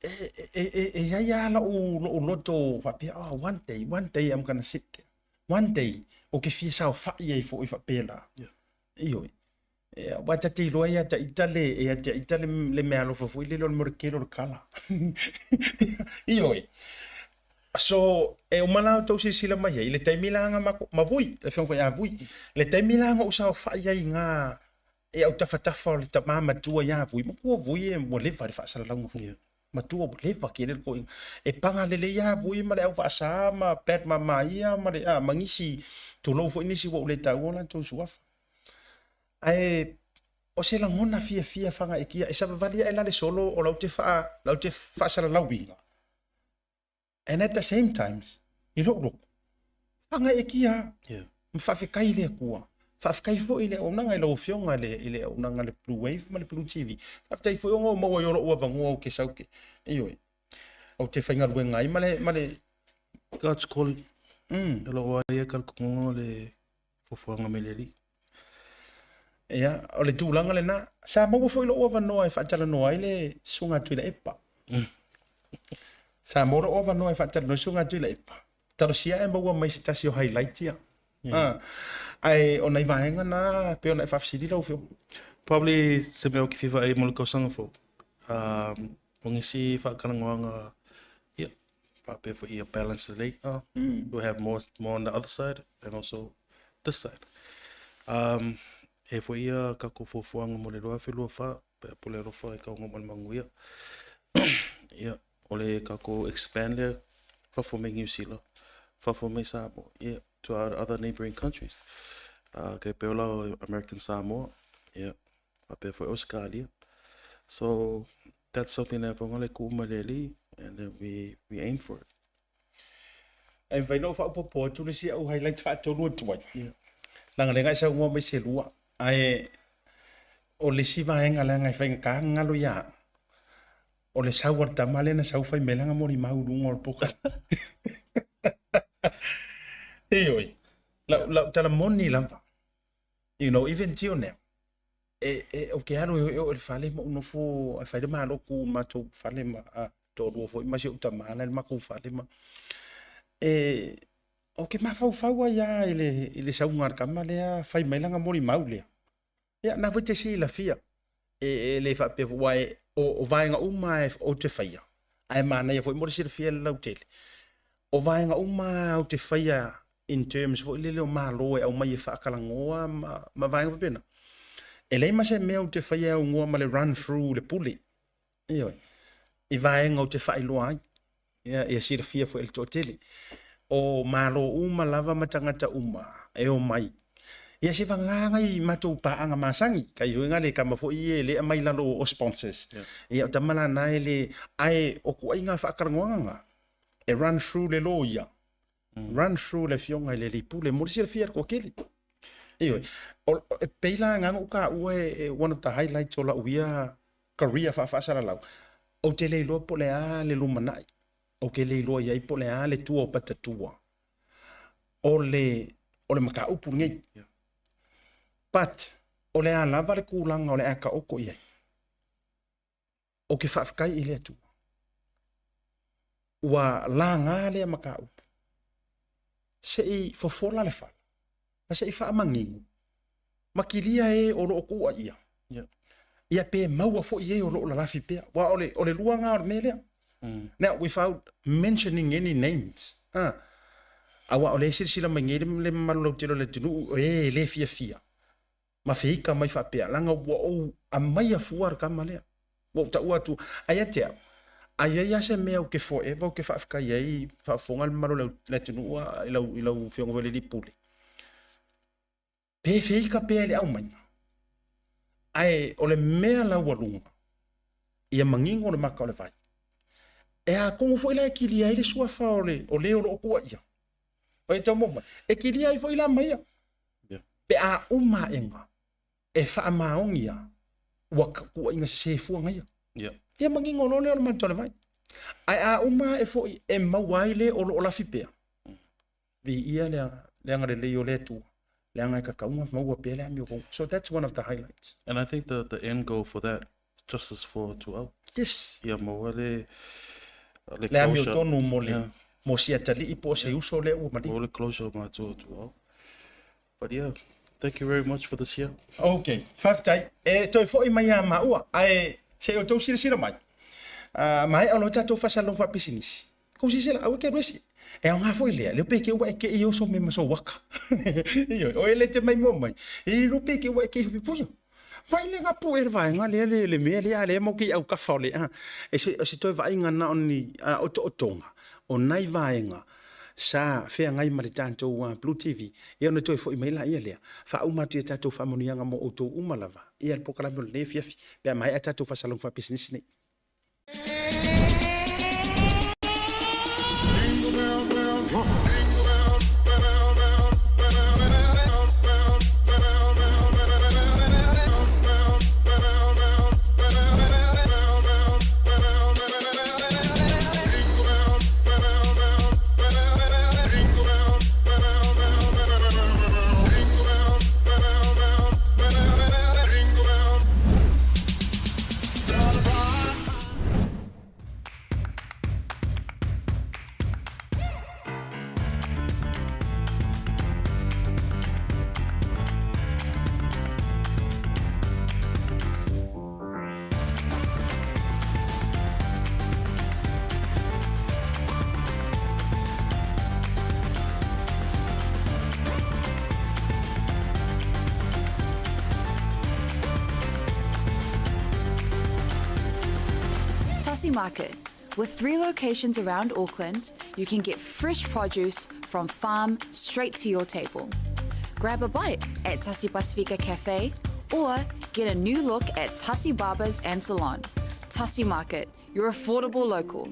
e, e, e, e i ai lava lou, lou loto faapea, oh, one day, one day I'm gonna sit there. One day, ou te fia saofai ai foi faapea la. Yeah. Ioe. Aua ta te iloa ia te ita le, ia te ita le, le meaalofa foi lele o le morekele o le kala. Ioe. So, e uma la outou silasila mai ai, i le taimi la na matou, ma Vui, le afioga foi ia Vui, le taimi la na ou saofai ai i na i au tafatafa o le tama matua ia Vui, matua Vui e ua leva i le faasalalauga foi. Yeah. Matua ua leva tele le toeaina. E paga lelei lava Vui ma le auvaasa ma Pat Mamaia ma le, a, ma nisi, tulou foi nisi ua ou le taua o latou suafa. Ae o se lagona fiafia fagaetia, e savavali ae la le solo o lau te faa, lau te faasalalauina. And at the same times, i lou loto, fagaetia yeah. Ma faafetai i le Atua. Faafetai foi i le auaunaga i lau Afioga i le, i le auaunaga le Blue Wave ma le Blue TV. Faafetai foi ona ua maua ai o lou avanoa ou te sau ke, ioe, ou te faigaluega ai ma le, ma le God's calling. E loo ai e talitonuga o le fuafuaga mai le Alii. Ia, o le tulaga lena. Sa maua foi lou avanoa e faatalanoa ai le Susuga Tuilaepa. Sa maua lou avanoa e faatalanoa ai le Susuga Tuilaepa. Talosia e maua mai se tasi o highlight ia. Yeah. Ae o nai vaega na pei ona e faafesili lau Afioga. Probably se mea ou te fia vaai mo le tausaga fou. O nisi faatalanoaga, ia, faapea foi ia balance lelei. We have more, more on the other side and also this side. E foi ia tatou fuafuaga mo le 2024, pe a pule alofa e tauga ma le manuia. Ia, o le tatou expand lea fafo mai Niu Sila, fafo mai Samoa, yeah, to our other neighboring countries. Kei pei ola o American Samoa, yeah, faapea foi Ausetalia. So, that's something that we're gonna tuu mai le Alii and then we aim for it. E mafai ona ou faaopoopo atu le isi au highlight faatolu atu ai. Yeah. Leaga lea na e saunoa mai se lua, ae o le isi vaega leaga e faigata galo ia au. O le sau a le tama lea na sau fai mai lana molimau i luga o le poka. Ioe, lau, lau tala moni lava. You know, even till now, e, e, ou te alu e oo i le fale ma ou nofo e fai le maloku i matou fale ma a, toalua foi ma si ou tama la i le matou fale ma e ou te mafaufau ai lava i le, i le sauga a le tama lea fai mai lana molimau lea. Ia, na foi te silafia, e, e le faapea foi, aua e, o, o vaega uma lava ou te faia, ae manaia foi mo le silafia e le lautele, o vaega uma lava ou te faia in terms foi lele o Malo e aumai e faatalanoa ma, ma vaega faapena, e leai ma se mea ou te faia e aunoa ma le run through le pule. Ioe, i vaega ou te faailoa ai, ia, ia silafia foi e le toatele. O Malo uma lava ma tagata uma e omai. Ia se vagana i matou paaga masani, kai foi le tama foi ia e le aumai i lalo o sponsors. Yeah. Ia o tama la na e le, ae o kuaiga faatalanoaga na, e run through le loia, run through le afioga i le alii pule mo le silafia e le toatele. Ioe, e pei la na ou taua e one of the highlights o lau ia career faafaasalalau, ou te le iloa po o le a le lumanai, ou te le iloa i ai po o le a le tua o patatua o le, o le mataupu lenei. But, o le a lava le tulaga o le a taoto i ai, ou te faafetai i le Atua ua laga lea mataupu se i fofola le fala ma se i faamanino ma kilia e o lo o tuuaia ia pe maua foi e o lo o lalafi pea. Aua o le, o le lua lena o le mea lea. Now, without mentioning any names, aua o lea e silasila mai nei le mamalu lautele o le atunuu, o e le fiafia ma feika mai faapea, leaga ua ou aumaia fua le tama lea. Ua ou taua atu, ae ia te au, a i ai lava se mea ou te forever ou te faafetai ai, faafofoga le mamalu o le atunuu i lau, i lau Afioga foi i le Alii Pule, pe feika pea i le aumaiga, ae o le mea laualuga, ia manino le maka o le vai. E atonu foi la e kilia ai le suafa o le, o le o lo o tuuaia. O e tau mai, e kilia ai foi la ma ia. Pe a uma aega e faamaonia ua tuuaiga sese fua na ia. Ia manino loa lea o le mata o le vai. Ae a uma ae foi e maua ai le o lo o lafi pea, viia le, le agalelei o le Atua, leaga e tatau ona maua pea le amiotonu. So that's one of the highlights. And I think the, the end goal for that, justice for Tuau. Yes. Ia maua le, le Le amiotonu mo le, yeah. mo si atalii po o se uso lea ua maliu. Maua le closure ma Tuau. But yeah, thank you very much for this year. Ok, faafetai. E toe foi mai ia maua, ae se i outou silasila mai. Uh, maea loa tatou faasalalauga faapisinisi. Kou silasila, aua e te alu ese. E aoga foi lea, leo pe te ua e te i oso me ma sou waka. Ioe, o e le te mai mua mai. E leo pe te ua e te i puia. Vai le ngapu e le vaega lea le, le mea lea, lea mau ke i aukafa o le, a. E se, o se toe vaaiga na o ni a, otootoga o nai vaega sa feagai ma le tatou Blue TV, ia ona toe foi mai laia lea, faauma atu i a tatou faamanuiaga mo outou uma lava, ia le polokalame o lenei afiafi, pe a maea tatou faasalalauga faapisinisi nei. Tassie Market. With three locations around Auckland, you can get fresh produce from farm straight to your table. Grab a bite at Tassie Pasifika Cafe or get a new look at Tassie Barbers and Salon. Tassie Market, your affordable local.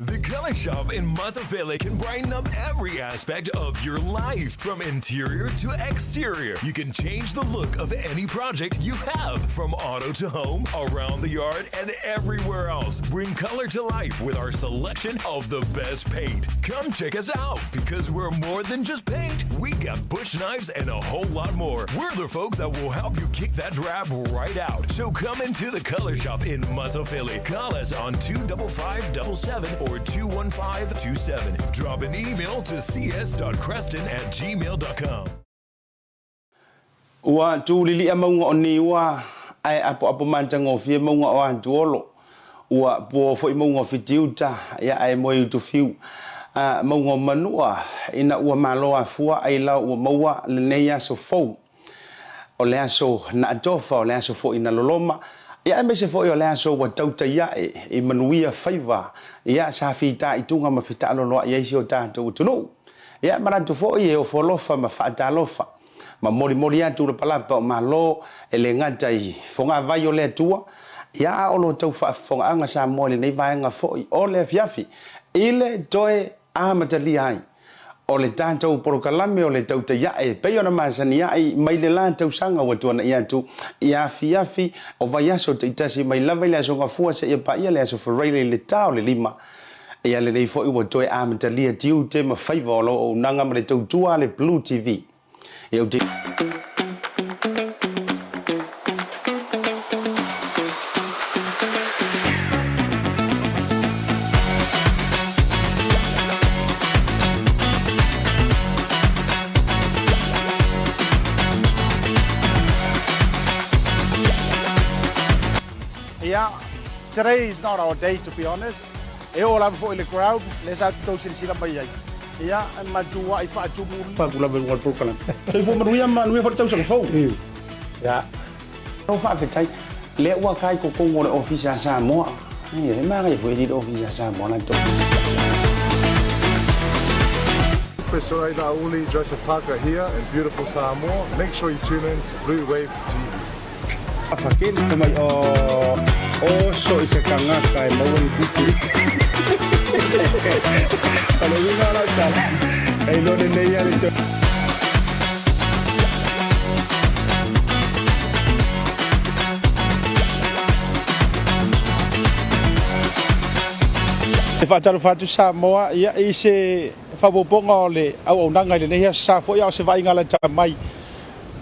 The Color Shop in Matafele can brighten up every aspect of your life, from interior to exterior. You can change the look of any project you have, from auto to home, around the yard, and everywhere else. Bring color to life with our selection of the best paint. Come check us out because we're more than just paint. We got bush knives and a whole lot more. We're the folks that will help you kick that drab right out. So come into the Color Shop in Matafele. Call us on 25577 or 21527. Drop an email to cs.creston at gmail.com. Ua tūlilia mauga o Niua, ae apoapo matagofie mauga o Atuolo. Ua pua foi mauga o Fitiuta, ia ae moe i Utufiu. A mauga o Manua, ina ua malo afua ailao ua maua lenei aso fou. O le aso na atofa, o le aso foi na loloma, ia aemaise foi o le aso ua tautai ae i manuia faiva, ia sa fitaituga ma fitaaloloai ai si o tatou atunuu. Ia manatu foi e ofo alofa ma faatalofa ma molimoli atu lapalapa o Malo e le gata i fogavai o le Atua, ia a o lo tou faafofogaaga Samoa i lenei vaega foi o le afiafi i le toe amatalia ai o le tatou polokalame o le tautai ae e pei ona masani ai mai le la tausaga ua tuanai atu i afiafi o vaiaso taitasi mai lava i le Aso Gafua seia paia le Aso Faraile i le ta o le 5. Ia lenei foi ua toe amatalia tiute ma faiva o lau auaunaga ma le tautua a le Blue TV. Ia ou te. Ia, today is not our day to be honest. E oo lava foi i le crowd, lea sa tou silasila mai ai. Ia, e matuai faatumu. Paku lava i luga o le polokalame. Soifua manuia ma manuia foi le tausaga fou. Ia. Lau faafetai, lea ua kai totonu o le Ofisa a Samoa. E manaia foi e le Ofisa a Samoa latou. Pesoe Laauli, Joseph Parker here in beautiful Samoa. Make sure you tune in to Blue Wave TV. Whakeli te mai o oso i se tangata e maua ni kupu. O le uiga o lau tala, e iloa lenei a le toe. E faatalofa atu Samoa ia i se faaopoopoga o le auaunaga i lenei aso sa foi a o se vaaiga lata mai.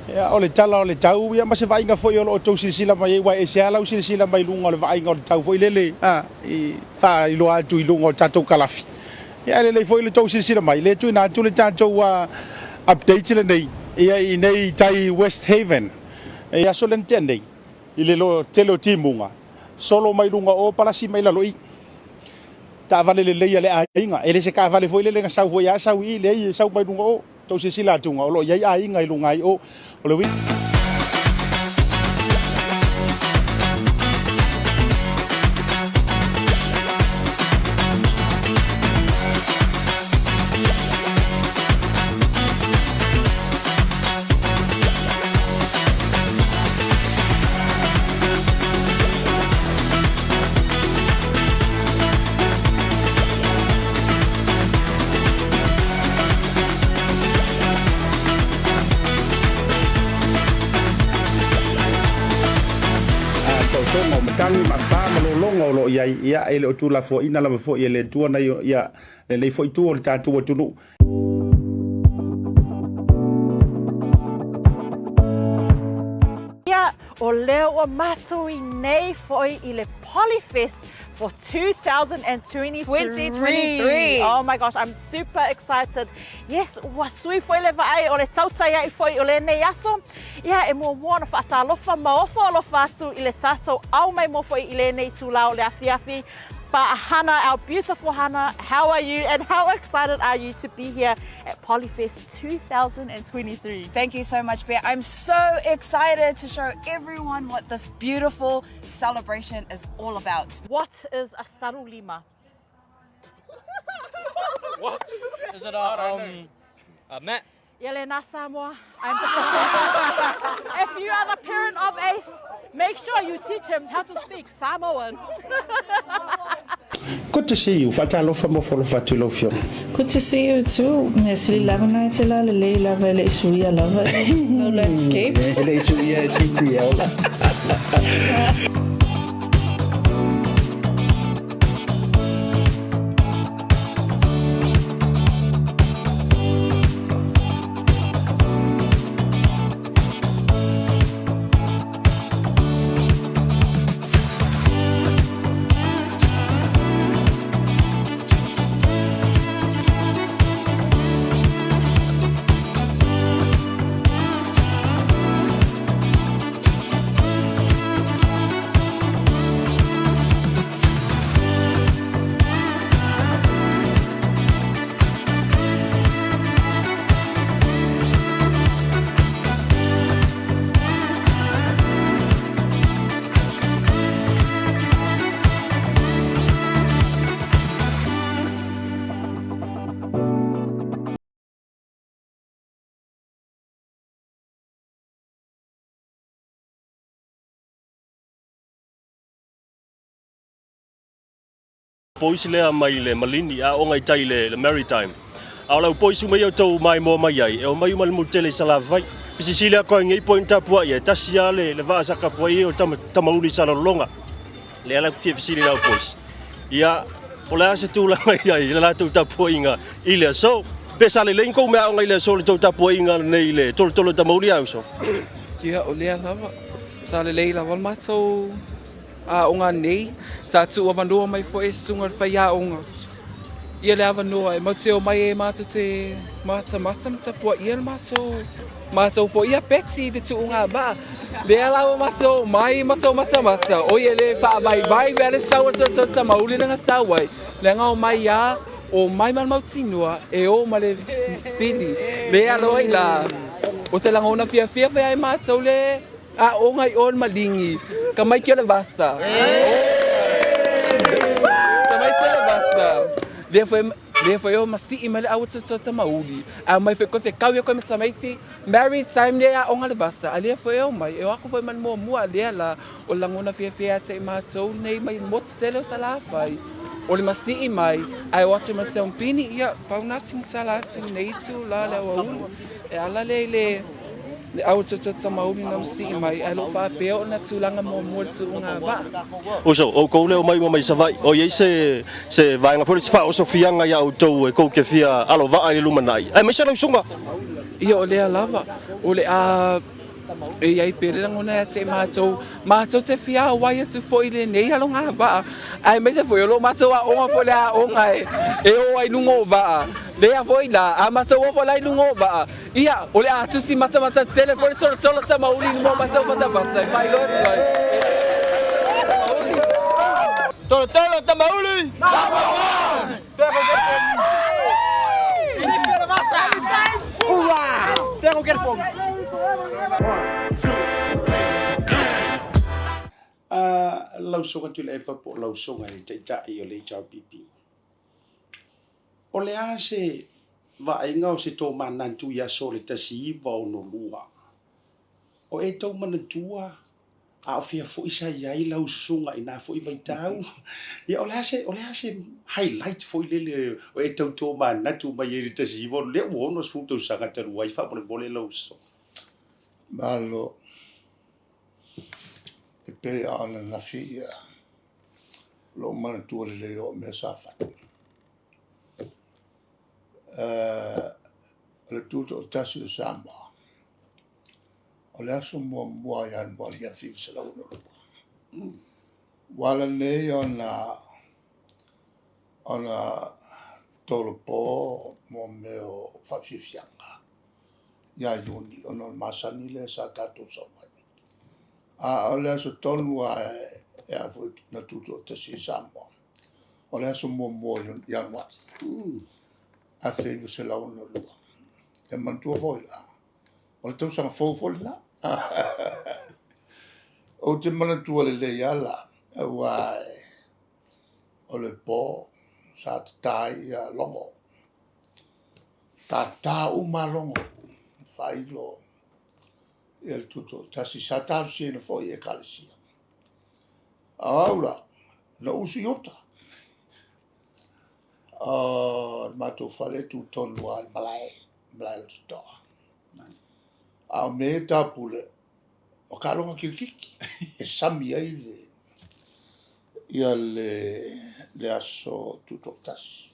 Ia, o le tala o le tau, ia ma se vaaiga foi o lo o outou silasila mai ai, aua e ese lava lau silasila mai luga o le vaaiga o le tau foi lele, a, i faailoa atu i luga o le tatou kalafi. Ia, e lelei foi le tou silasila mai, lea e tuuina atu le tatou update lenei, ia, i inei i tai West Haven, i aso lea na tea nei, i le tele o timuga, solo mai luga o, palasi mai lalo i. Taavale lelei a le aiga, e le se taavale foi lele na sau foi a sau i i, leai, e sau mai luga o. Tou silasila atuga, o lo o i ai aiga i luga ai o le uiga. Taotoga o matagi ma afa ma lologa o lo o i ai, ia, e le o tuulafoaiina lava foi e le Atua nai, ia, lenei foi itu o le tatou atunuu. Ia, o lea ua matou i nei foi i le Polyfest for 2023. 2023. Oh my gosh, I'm super excited. Yes, ua sui foi le vaai o le tautaia'i foi o lenei aso. Ia, e muamua ona faatalofa ma ofo alofa atu i le tatou ao mai moa foi i lenei itulā o le afiafi. But Hana, our beautiful Hana, how are you and how excited are you to be here at Polyfest 2023? Thank you so much, Bea. I'm so excited to show everyone what this beautiful celebration is all about. What is a sarulima? What? Is it a, um, a map? Ia lena Samoa, I'm disappointed. If you are the parent of Ace, make sure you teach him how to speak Samoan. Good to see you. Faatalofa ma ofo alofa atu i lau Afioga. Good to see you too. Mea sili lava na e te la lelei lava e le i suia lava e lau landscape. E le i suia e Tuitui e ola. Boys lea mai le Malini, aoga i tai i le Maritime. A o le au boys uma ia outou maimoa mai ai, e omai uma i le motu tele i Salafai. Fesisili atu ai nei point tapuai e tasi lava le, le vaa sa tapuai ai o tama, Tamauli i Salelologa. Lea la fia fesili i le au boys. Ia, po o le a se tulaga i ai i le latou tapuaiga i le aso. Pe sa lelei ni kou meaaoga i le aso i le tou tapuaiga lenei i le tolotolo o Tamauli a uso? Ia, o lea lava. Sa lelei lava le matou aoga nei. Sa tuu avanoa mai foi e Susuga i le Faiaoga ia le avanoa e matou te omai ai matou te matamata ma tapuaia le matou matou foi ia Betty i le tuuga vaa. Lea la ua matou omai matou matamata, oi e le faavaivai pea le sau a le toatolu tamauli lea na sau ai, leaga omai a omai ma le mautinoa e o ma le sili. Lea loa i la, o se lagona fiafia foi ia i matou le Aoga i o le maligi, tamaiti o le vasa. Tamaiti o le vasa. Lea foi, lea foi o masii mai le aua totoa tamauli. A mai foi koe fekau ia koe ma tamaiti, married time lea aoga le vasa. A lea foi o mai, e o aku foi ma le muamua a lea la, o le lagona fiafia ia te i matou nei mai le motu tele o Salafai. O le masii mai, ae o atu ma le seompini, ia, pau na sina tala atu i lenei itula le aoauli. E ala lea i le Le au tototo maoli na masii mai, ae loo faapea o na tulaga muamua le tuuga vaa. Uso, outou lea omai uma mai Savaii, o i ai se se vaega foi lea se faaosofiaga ia outou e tou te fia alo vaa i le lumanai, aemaise lau susuga. Ia o lea lava, o le a e i ai pea le lagona ia te matou, matou te fia auai atu foi i lenei aloga vaa, aemaise foi o lo matou aoga foi le aoga e o ai i luga o vaa, lea foi la, a matou o foi la i luga o vaa, Ia, o le a tusi matamata tele foi le tolotolo tamauli i luma o matou patapata e faailoa atu ai e le tamauli. Tolotolo tamauli! Number one! Lau Susuga Tuilaepa po o lau Susuga i le Taitai o le HRPP. O le a se vaaiga o se tomanatu i aso o le 1962? O e tou manatua a o fea foi sa i ai lau susuga i na foi vaitau? Ia o le a se, o le a se highlight foi lele o e tou tomanatu mai ai i le 1962, lea ua 60 tausaga talu ai faamolemole lau susuga? Malo, e pei lava ona nafi ia lou manatua lelei o au mea sa fai. O le tutoatasi o Samoa, o le aso muamua ia Ianuari 1962, ua ala nei ona ona tolopo mo mea o faafiafiaga ia Iuni ona o le masani lea sa tatou sau ai. A o le aso tonu lava e a foi na tutoatasi ai Samoa, o le aso muamua o Ianuari 1962. E manatua foi la, o le tausaga fou foi lena. Ou te manatua lelei lava la, aua o le po sa tata ai ia logo. Tata uma logo, faailo ia le tutoatasi sa talosiaina foi e Ekalesia. A o au la, na usu i uta. O le matou fale e tu tonu lava i le malae, malae o le Totoa. A o mea ia taupule, o taaloga kirikiti e sami ai le ia le le aso Tutoatasi.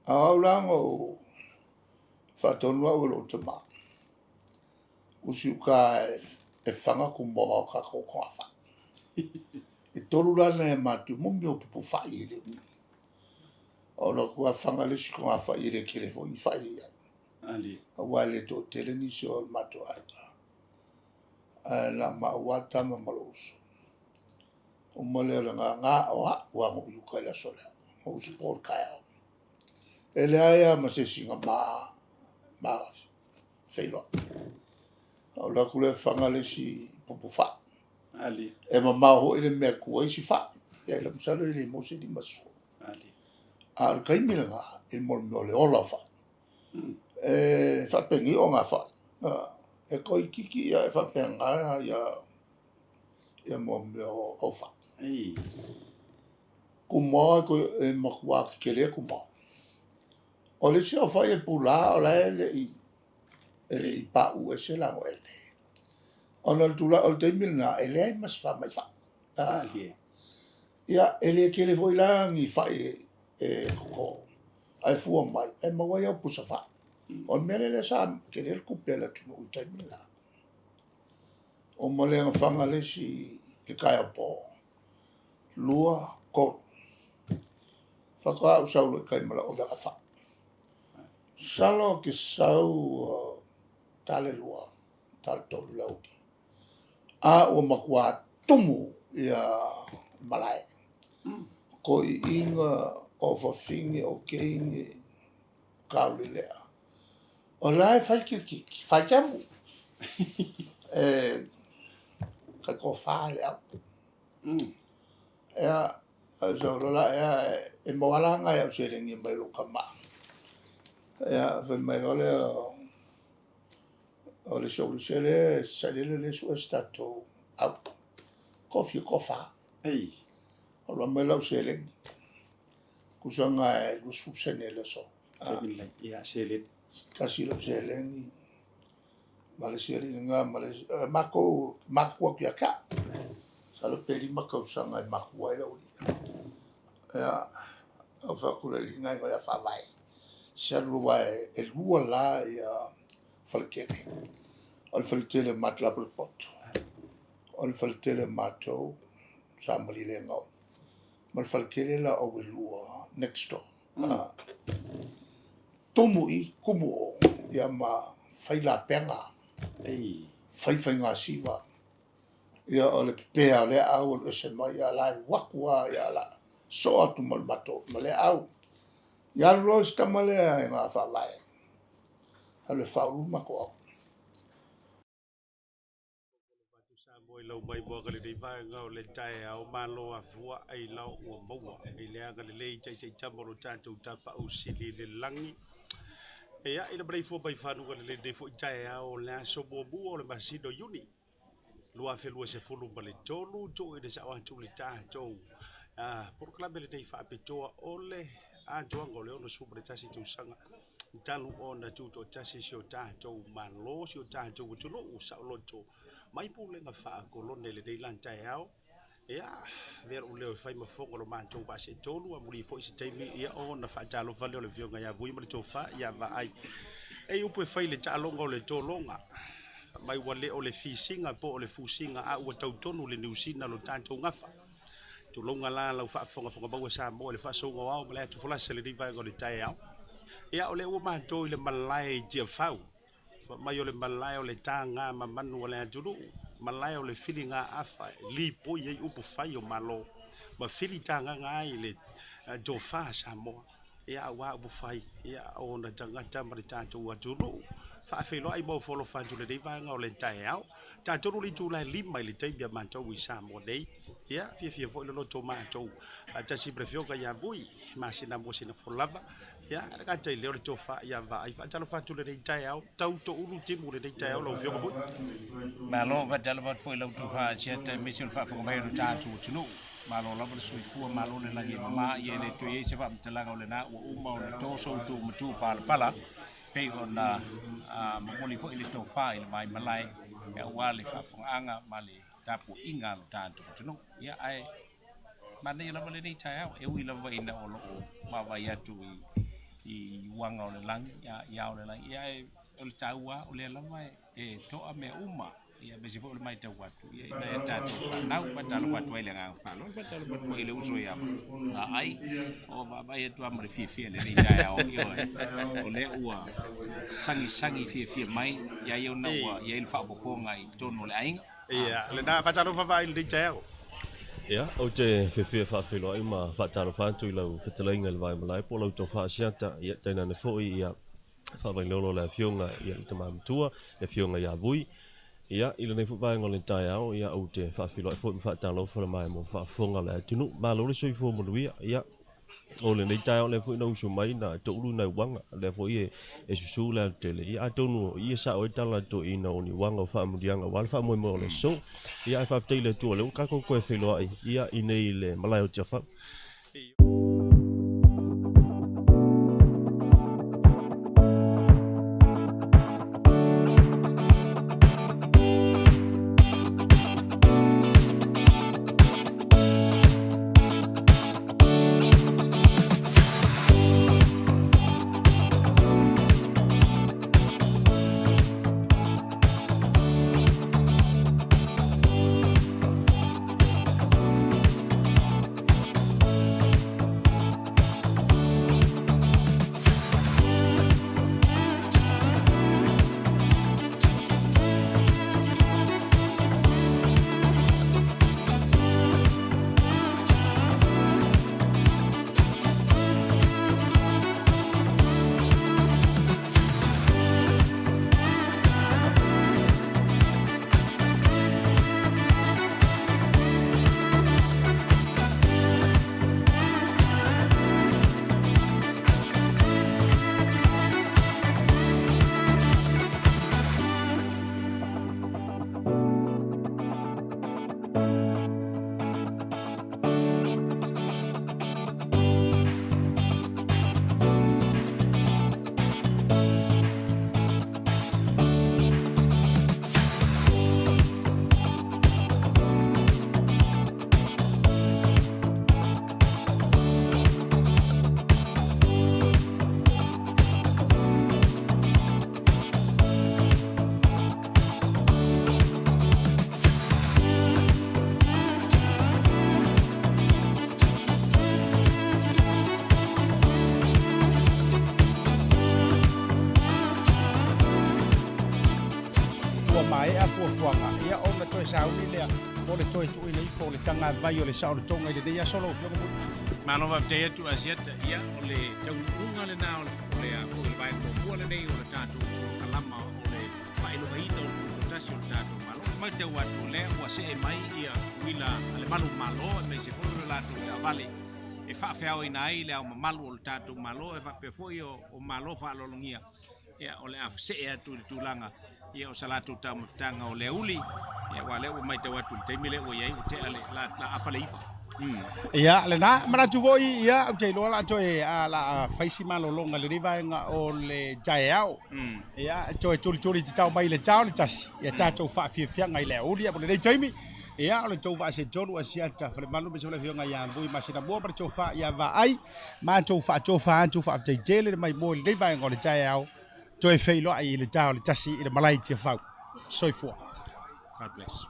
A o au la na ou faatonu au e lou tama, usi uka e faga kumoa o tatou togafai. E tolu la nai a matou mo mea o pupufai e le umi. O alu atu lava faga le isi togafai e le tele foi ni fai e i ai. Aua e le toatele nisi o le matou aiga. Ae na o maua lava tama ma lou uso. Uma lea o le gaga o au lava na ou i uka i le aso lea. Na ou uso po i le taeao. E leai lava ma se isi na ma feiloai. Ou alu atu lea faga le isi pupufai. E mamao foi le mea e tu ai isi fai. Ia masalo e le maua se 50. A o le taimi lena i le mea o le ola o fai. E faapenei o gafai. E toeitiiti ia e faapena ia ia mo mea o aufai. Kumoa e matua tetele kumoa. O le isi aufai e pulā o la e le i e le i paʻu ese lagoele. Ona o le tulaga o le taimi lena e leai ma se faamai fai. Ia e le tele foi la ni fai e toto ae fua mai e maua ai au pusa fai. O le mea lea sa tele le tupe a le atunuu i le taimi lena. Uma lea na faga le isi i le taeao po, lua, tolu. Faatoa ou sau loa i tai ma lau avega fai. Masalo ou te sau ta le 2, ta le 3 i le aoauli. A ua matua tumu ia malae. Toeaiina, o fafine, o teine, o taulelea. O la e fai kirikiti, fai kemu. E taitoafa le au. Ea, sau loa la ea, e maua la nai au seleni mai lou tama. Ea, fai mai loa lea o le soulise lea, sailele lea sue se tatou au. Toafia, toafa. Alu mai lau seleni. Tusa na e 20 sene le aso. Tasi lau seleni, ma le isi alii lena, ma le isi, matou, matua atu ia te au. Masalo pe 5 tausaga e matua ai lau alii. Ia, ou fai atu i le alii lena e igoa ia Faavae. Se alu aua e lua la ia faletele. O le faletele o Matalapa le poto. O le faletele o matou, sa Malielegaoi. Ma le faletele la o Welua, next door. Tumu i, tumu o, ia ma fai lapega, fai faigasiva. Ia o le pepea o lea au alu ese mai, ia la e alu atu lava, ia la soo atu ma le matou, ma lea au. Ia alu loa si tama lea i ga Faavae, alu e faaulu le matou au. Samoa i lau maimoaga lenei vaega o le taeao malo afua ai lao ua maua i le agalelei taitaitama o lo tatou Tapaau Sili i le lagi. Ia, ina maleifua mai fanuga lelei lenei foi taeao o le aso muamua o le masina o Iuni 2023, tuu i le sao atu le tatou polokalame lenei faapitoa o le atoaga o le 61 tausaga talu ona tutoatasi si o tatou Malo, si o tatou atunuu saoloto mai pulega faakolone i lenei la taeao. Ia, avea lou leo e fai ma fofoga o lo matou vaa seetolu, amuli foi se taimi, ia ona faatalofa lea o le Afioga ia Vui ma le Tofa ia Vaai. Ei upu e fai i le taaloga o le tologa, mai ua le o le fisiga po o le fusiga, a ua tautonu le niusina lo tatou gafa. Tulouna la lau faafogafoga maua Samoa i le faasouga o ao ma le atu folasa i lenei vaega o le taeao. Ia, o lea ua matou i le malae i Tiafau. Fai mai o le malae o le taga mamanu a le atunuu, malae o le filiga afa e lipoi ai upu fai o Malo ma fili tagaga ai le tofa a Samoa. Ia, aua upu fai, ia, o ona tagata ma le tatou atunuu. Faafeiloai ma ofo alofa atu i lenei vaega o le taeao. Tatou le itula e 5 i le taimi a matou i Samoa nei. Ia, fiafia foi le loto o matou faatasi ma le Afioga ia Vui, masina mo sina folava. Ia, le gata i lea o le tofa ia Vaai. Faatalofa atu lenei taeao, tau toulu timu lenei taeao lau Afioga Vui. Malo, faatalofa atu foi i lau tofa Asiata aemaise o le faafofoga mai o le tatou atunuu. Malo lava le soifua, malo le lagi e mama, ia e le toe i ai se faamatalaga o lena ua uma ona to so outou matua palapala, pei ona momoli foi le tofa i le vaimalae aua le faafofogaaga ma le tapuaiga a lo tatou atunuu. Ia ae manaia lava lenei taeao, e ui lava ina o lo o vaavaai atu i uaga o le lagi, i ao o le lagi, ia ae o le taua o lea lava e toa mea uma, ia aemaise foi o le matau atu ia i nai a tatou fanau. Faatalofa atu ai i le agaga faaaloalo, faatalofa atu foi i le uso ia Vaai, o vaavaai atu lava ma le fiafia i lenei taeao, ioe, o lea ua sagisagi fiafia mai ia ia ona ua i ai le faaopoopoga i totonu o le aiga. Ia, lena, faatalofa Vaai i lenei taeao. Ia, ou te fiafia e faafeiloai ma faatalofa atu i lau fetalaiga i le Vaimalae po o lau tofa Asiata, ia tainane foi ia faavailolo le afioga i le tama matua, le afioga ia Vui. Ia, i lenei foi vaega o le taeao, ia, ou te faafeiloai foi ma faatalofa le maemo faafofoga o le atunuu. Malo le soifua manuia. Ia, o lenei taeao lea foi na usu mai na toulu nai uaga, lea foi e, e susu le alu tele. Ia, atonu o i e sao ai tala a toeaiina o ni uaga o faamanuiaga aua le faamoemoe o le aso. Ia, ae faafetai i le Atua o lea ua tatou toe feiloai, ia, i nei i le malae o Tiafau. Ua maea fuafuaga, ia ona toe sauni lea mo le toe tuuina ifo o le tagavai o le saolotoga i lenei aso lau Afioga Muli. Malo faafetai atu Asiata, ia o le taunuuga lena o le o le a foi le vaega muamua lenei o le tatou polokalama o le faailogaina o le tutoatasi o le tatou Malo. E matau atu o lea ua see mai ia uila a le malu Malo aemaise foi o le latou taavale e faafeaoina ai le ao mamalu o le tatou Malo e faapea foi o Malo faaaloalogia. Ia, o le a see atu i le tulaga ia o sa latou taumafataga o le auli, ia aua o lea ua matau atu i le taimi lea ua i ai ua tea le la, la afa le iva. Ia, lena, manatu foi, ia, ou te iloa la toe, a, la fai si malologa i lenei vaega o le taeao. Ia, toe tulituli tatau mai i le ta o le tasi, ia tatou faafiafiaga i le auli, ia, mo lenei taimi, ia, o le tou vaa se tolu Asiata Falemalu, aemaise foi le afioga ia Vui Masinamua ma le tofa ia Vaai. Matou faatofa atu faafetai tele le maimoa i lenei vaega o le taeao, toe feiloai i le ta o le tasi i le malae i Tiafau. Soifua. God bless.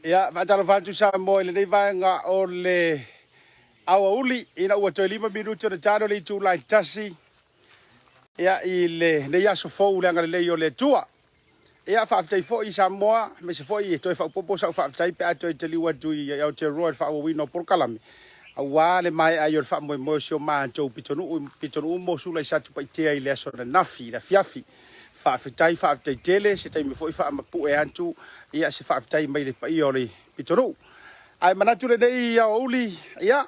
Ia, faatalofa atu Samoa i lenei vaega o le aoauli ina ua toe 5 minute ona talo le itula e 1 ia i lenei aso fou i le agalelei o le Atua. Ia, faafetai foi Samoa, aemaise foi e toe faaopoopo sau faafetai pe a toe taliu atu i Aotearoa i le faaauauina o polokalame aua le maea ai o le faamoemoe o si o matou pitonuu, pitonuu mo Sula i Satupaitea i le aso ananafi i le afiafi. Faafetai, faafetai tele, se taimi foi faamapue atu ia se faafetai mai le paia o le pitonuu. Ae manatu lenei aoauli, ia,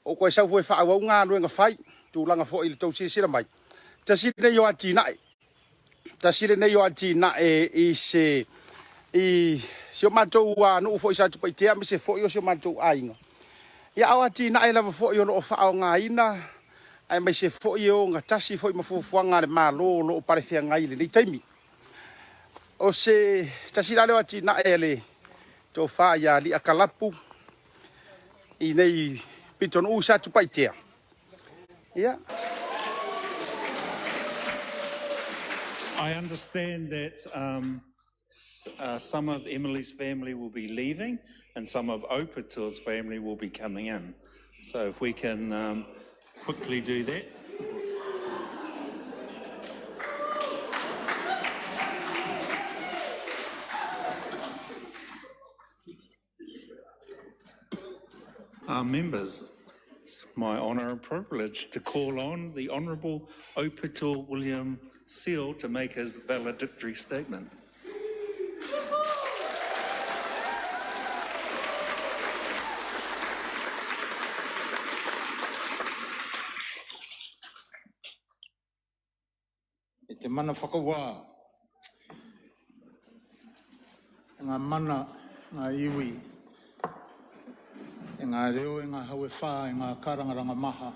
o koe sau foi e faaauau galuega fai, tulaga foi i le tou silasila mai. Tasi lenei o atinae, tasi lenei o atinae i se i si o matou nuu foi i Satupaitea aemaise foi o si o matou aiga. Ia, a o atinae lava foi o lo o faaaogaina aemaise foi e ogatasi foi ma fuafuaga a le Malo o lo o palefeagai i lenei taimi. O se tasi la lea o atinae a le tofa ia Ali'a Kalapu i nei pitonuu i Satupaitea. Ia. I understand that um, uh, some of Emily's family will be leaving and some of Opito's family will be coming in. So if we can um, quickly do that. Our members, it's my honour and privilege to call on the Honourable Aupito William Sio to make his valedictory statement. E te mana whakawā, e ngā mana, ngā iwi, e ngā reo, e ngā hau e whā, e ngā kārangaranga maha,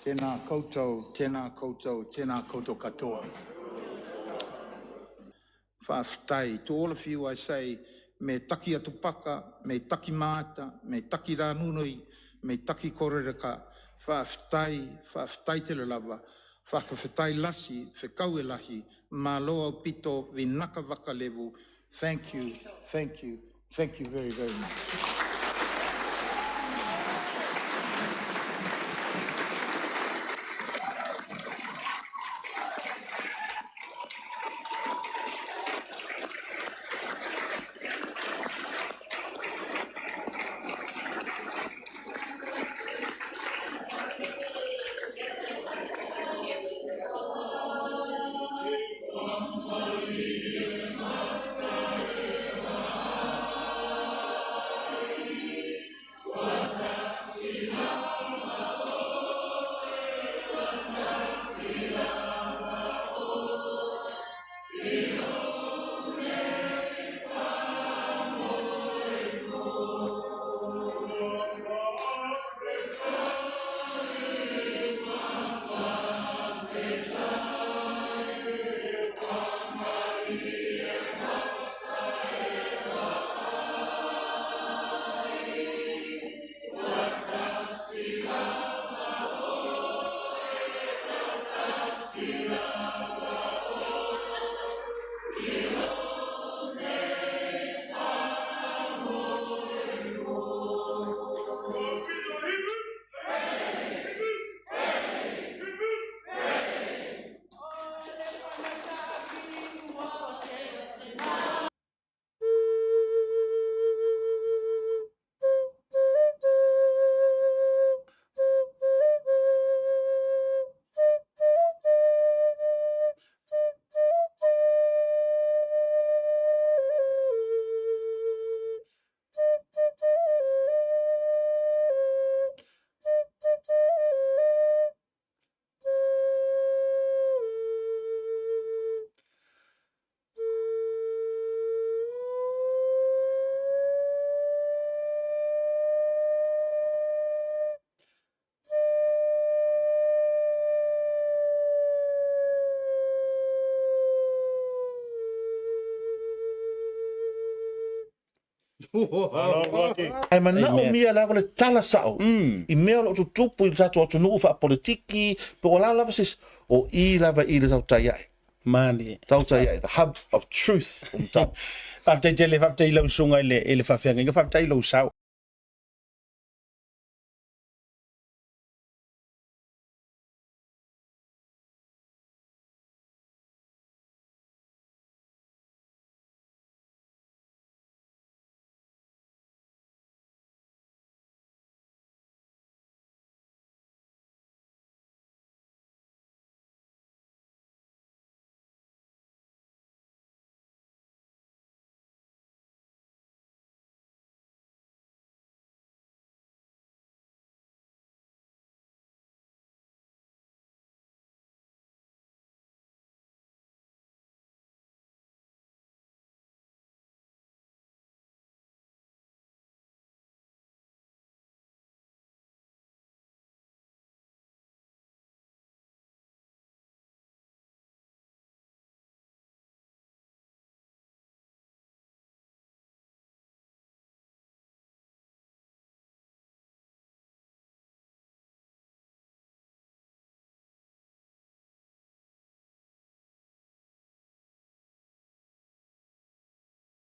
tēnā koutou, tēnā koutou, tēnā koutou katoa. Faafetai. To all of you I say, me taki atopaka, me taki maata, me taki ranunui, me taki korereka, faafetai, faafetai tele lava, whakawhetai lasi, whekau e lahi, malo au pito, vinaka vakalevu, thank you, thank you, thank you very, very much. Ae manaomia lava le tala sao i mea o lo o tutupu i le tatou atunuu faapolitiki po o la lava se isi, o i lava i le tautai ae. Malie. Tautai ai, the hub of truth o Matau. Faafetai tele, faafetai i lau susuga i le, i le faafeagaiga, faafetai i lou sao.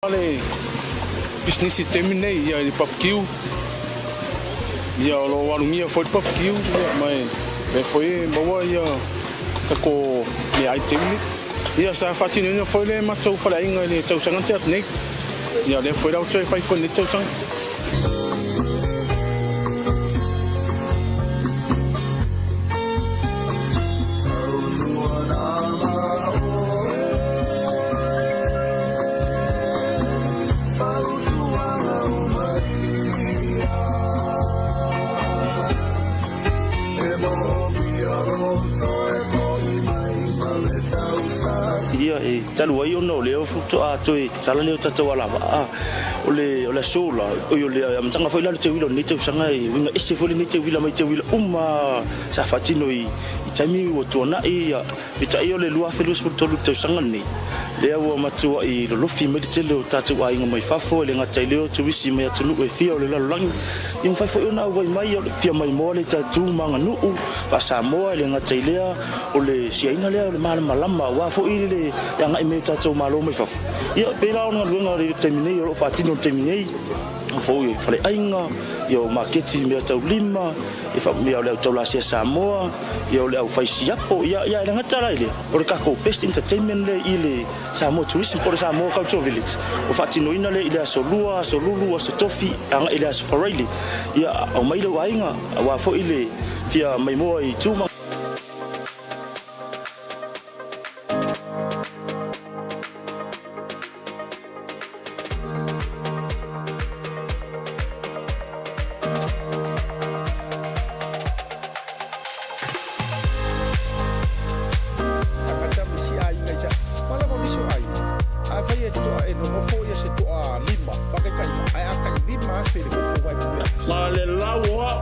O le pisinisi i le taimi lenei, ia i le papakiu, ia o lo o alumia foi le papakiu, ia ma e lea foi e maua ia tatou meaai i le taimi lenei. Ia sa faatinoina foi le matou faleaiga i le tausaga na tea atu nei, ia lea foi la ua toe fai foi i lenei tausaga. Ia e talu ai ona o lea faatoa toe sala lea o tatou alavaa o le o le aso la oi o le amataga foi la o le teuila o lenei tausaga e uiga ese foi lenei teuila mai teuila uma sa faatino i taimi ua tuanai ia Peitai o le 2023 le tausaga lenei, lea ua matuai lolofi mai le tele o tatou aiga mai fafo, e le gata i lea o turisi mai atunuu e fia o le lalolagi, ia mafai foi ona auai mai, o le fia maimoa le tatou tu ma aganuu faa-Samoa, e le gata i lea o le siaina lea o le malamalama aua foi le agai mai o tatou malo mai fafo. Ia e pei la o le galuega i le taimi nei o lo o faatino i le taimi nei, foi o faleaiga, ia o maketi i meataulima, ia faapea o le au taulasia Samoa, ia o le au fai siapo, ia ia e le gata la i lea, o le tatou best entertainment lea i le Samoa Tourism po o le Samoa Cultural Village, ua faatinoina lea i le aso Lua, aso Lulu, aso Tofi, agai i le aso Faraile, ia aumai lou aiga aua foi le fia maimoa i Tuma. Tagata ma isi aiga i sa Palaga o nisi o aiga, afai e toa e nonofo ia se toalima, faataitaiga, ae a tai 5,000 le nofo mai pea. Ma le lau o au,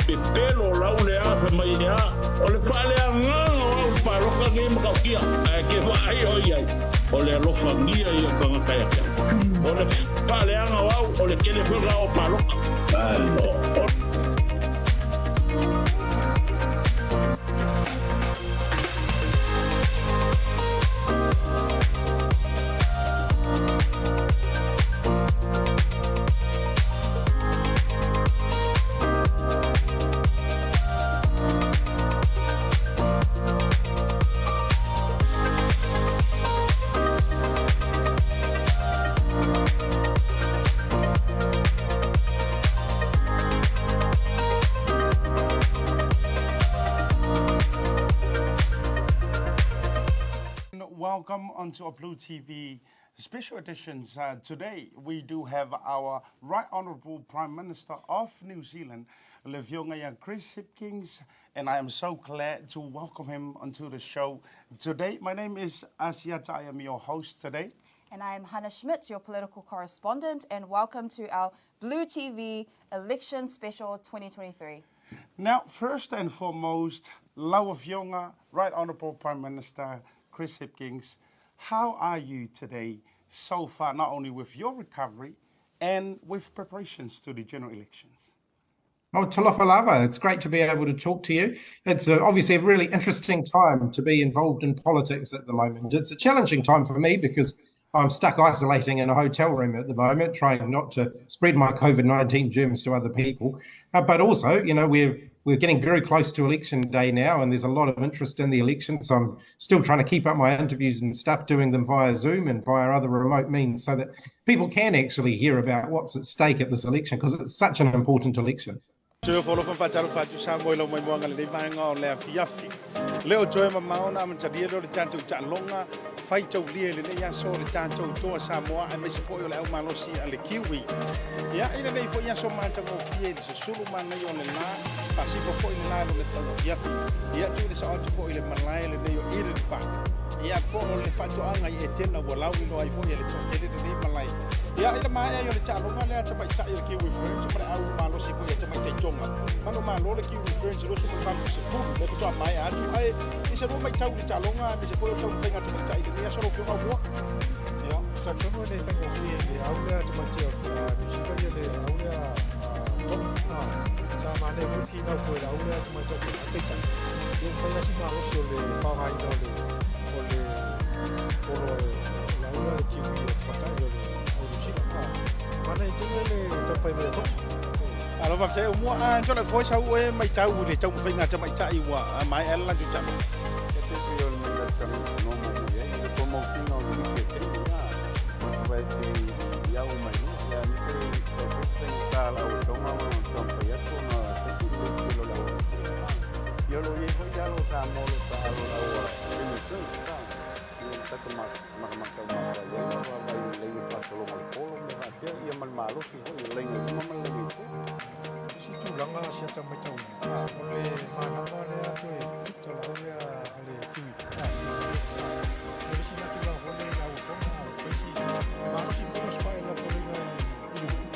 pepelo lau le a fai mai e a, o le faaleagaga o au i le paloka nei matautia, ae ke vaai oi ai, o le alofagia ia o tagata ia te au. O le faaleaga o au, o le tele foi o paloka. O, Welcome onto our Blue TV special editions. Today we do have our Right Honourable Prime Minister of New Zealand, le Afioga ia Chris Hipkins, and I am so glad to welcome him onto the show today. My name is Asiata. I am your host today. And I am Hannah Schmidt, your political correspondent, and welcome to our Blue TV Election Special 2023. Now, first and foremost, lau Afioga, Right Honourable Prime Minister Chris Hipkins, how are you today so far, not only with your recovery and with preparations to the general elections? Oh, talofa lava. It's great to be able to talk to you. It's a, obviously a really interesting time to be involved in politics at the moment. It's a challenging time for me because I'm stuck isolating in a hotel room at the moment, trying not to spread my COVID 19 germs to other people. But also, you know, we're we're getting very close to election day now, and there's a lot of interest in the election. So I'm still trying to keep up my interviews and stuff, doing them via Zoom and via other remote means so that people can actually hear about what's at stake at this election, because it's such an important election. Toe ofo alofa ma faatalofa atu Samoa i lau maimoaga lenei vaega o le afiafi. Le o toe mamao na amatalia lea o le tatou taaloga faitaulia i lenei aso o le tatou Toa Samoa aemaise foi o le au malosi a le Kiwi. Ia, i lenei foi aso matagofie i le susulu manaia o le la, faasifo foi le la i lona tauafiafi. Ia, tuu le sao atu foi i le malae lenei o Eden Park. Ia, po o le faatoaga i Etena ua lauiloa ai foi e le toatele lenei malae. Ia, i le maea ai o le taaloga lea a tamaitai o le Kiwi Ferns ma le au malosi foi a tamaitai Tonga, manumalo le Kiwi Ferns i 28 lea faatoa maea atu. Ae i se lua maitau i le taaloga aemaise foi o le taumafaiga a tamaitai i lenei aso lau Afioga Aumua? Ia, talitonu e le faigofie i le au lea tamaitai o Niu Sila ia le au lea a Tonga. Sa manaia foi le finau foi i le au lea tamaitai o Tonga. Peitai, ia ua fai lava si malosi o le faaaogaina o le o le polo e le au lea a le Kiwi a tamaitai o le au Niu Sila. Manaia tele le taumafai mai a Tonga. Alo faafetai Aumua. A Tola foi sau oe maitau i le taumafaiga a tamaitai ua maea le latou taaloga. E pei pei o le mea i le no mo mo ia i le promoting o le weekend ia o te i au mai no ia ni se o se sa la o tonga o taumafai atu ona tasi le tele o le au ia lo ia foi ia lo sa mo lo sa alo la ua Ia le tatou matamata uma atu ai ai lava vai i laina faasologa o le polo ma faapea ia ma le malosi foi i le laina i luma ma le laina i tua. Isi tulaga si ata maitauina, o le manava lea toe fit o le au lea a le Kiwi foi. O le isi lea tulaga foi lea i le au o Tonga, o le isi e malosi foi le osofai o le latou laina i luma,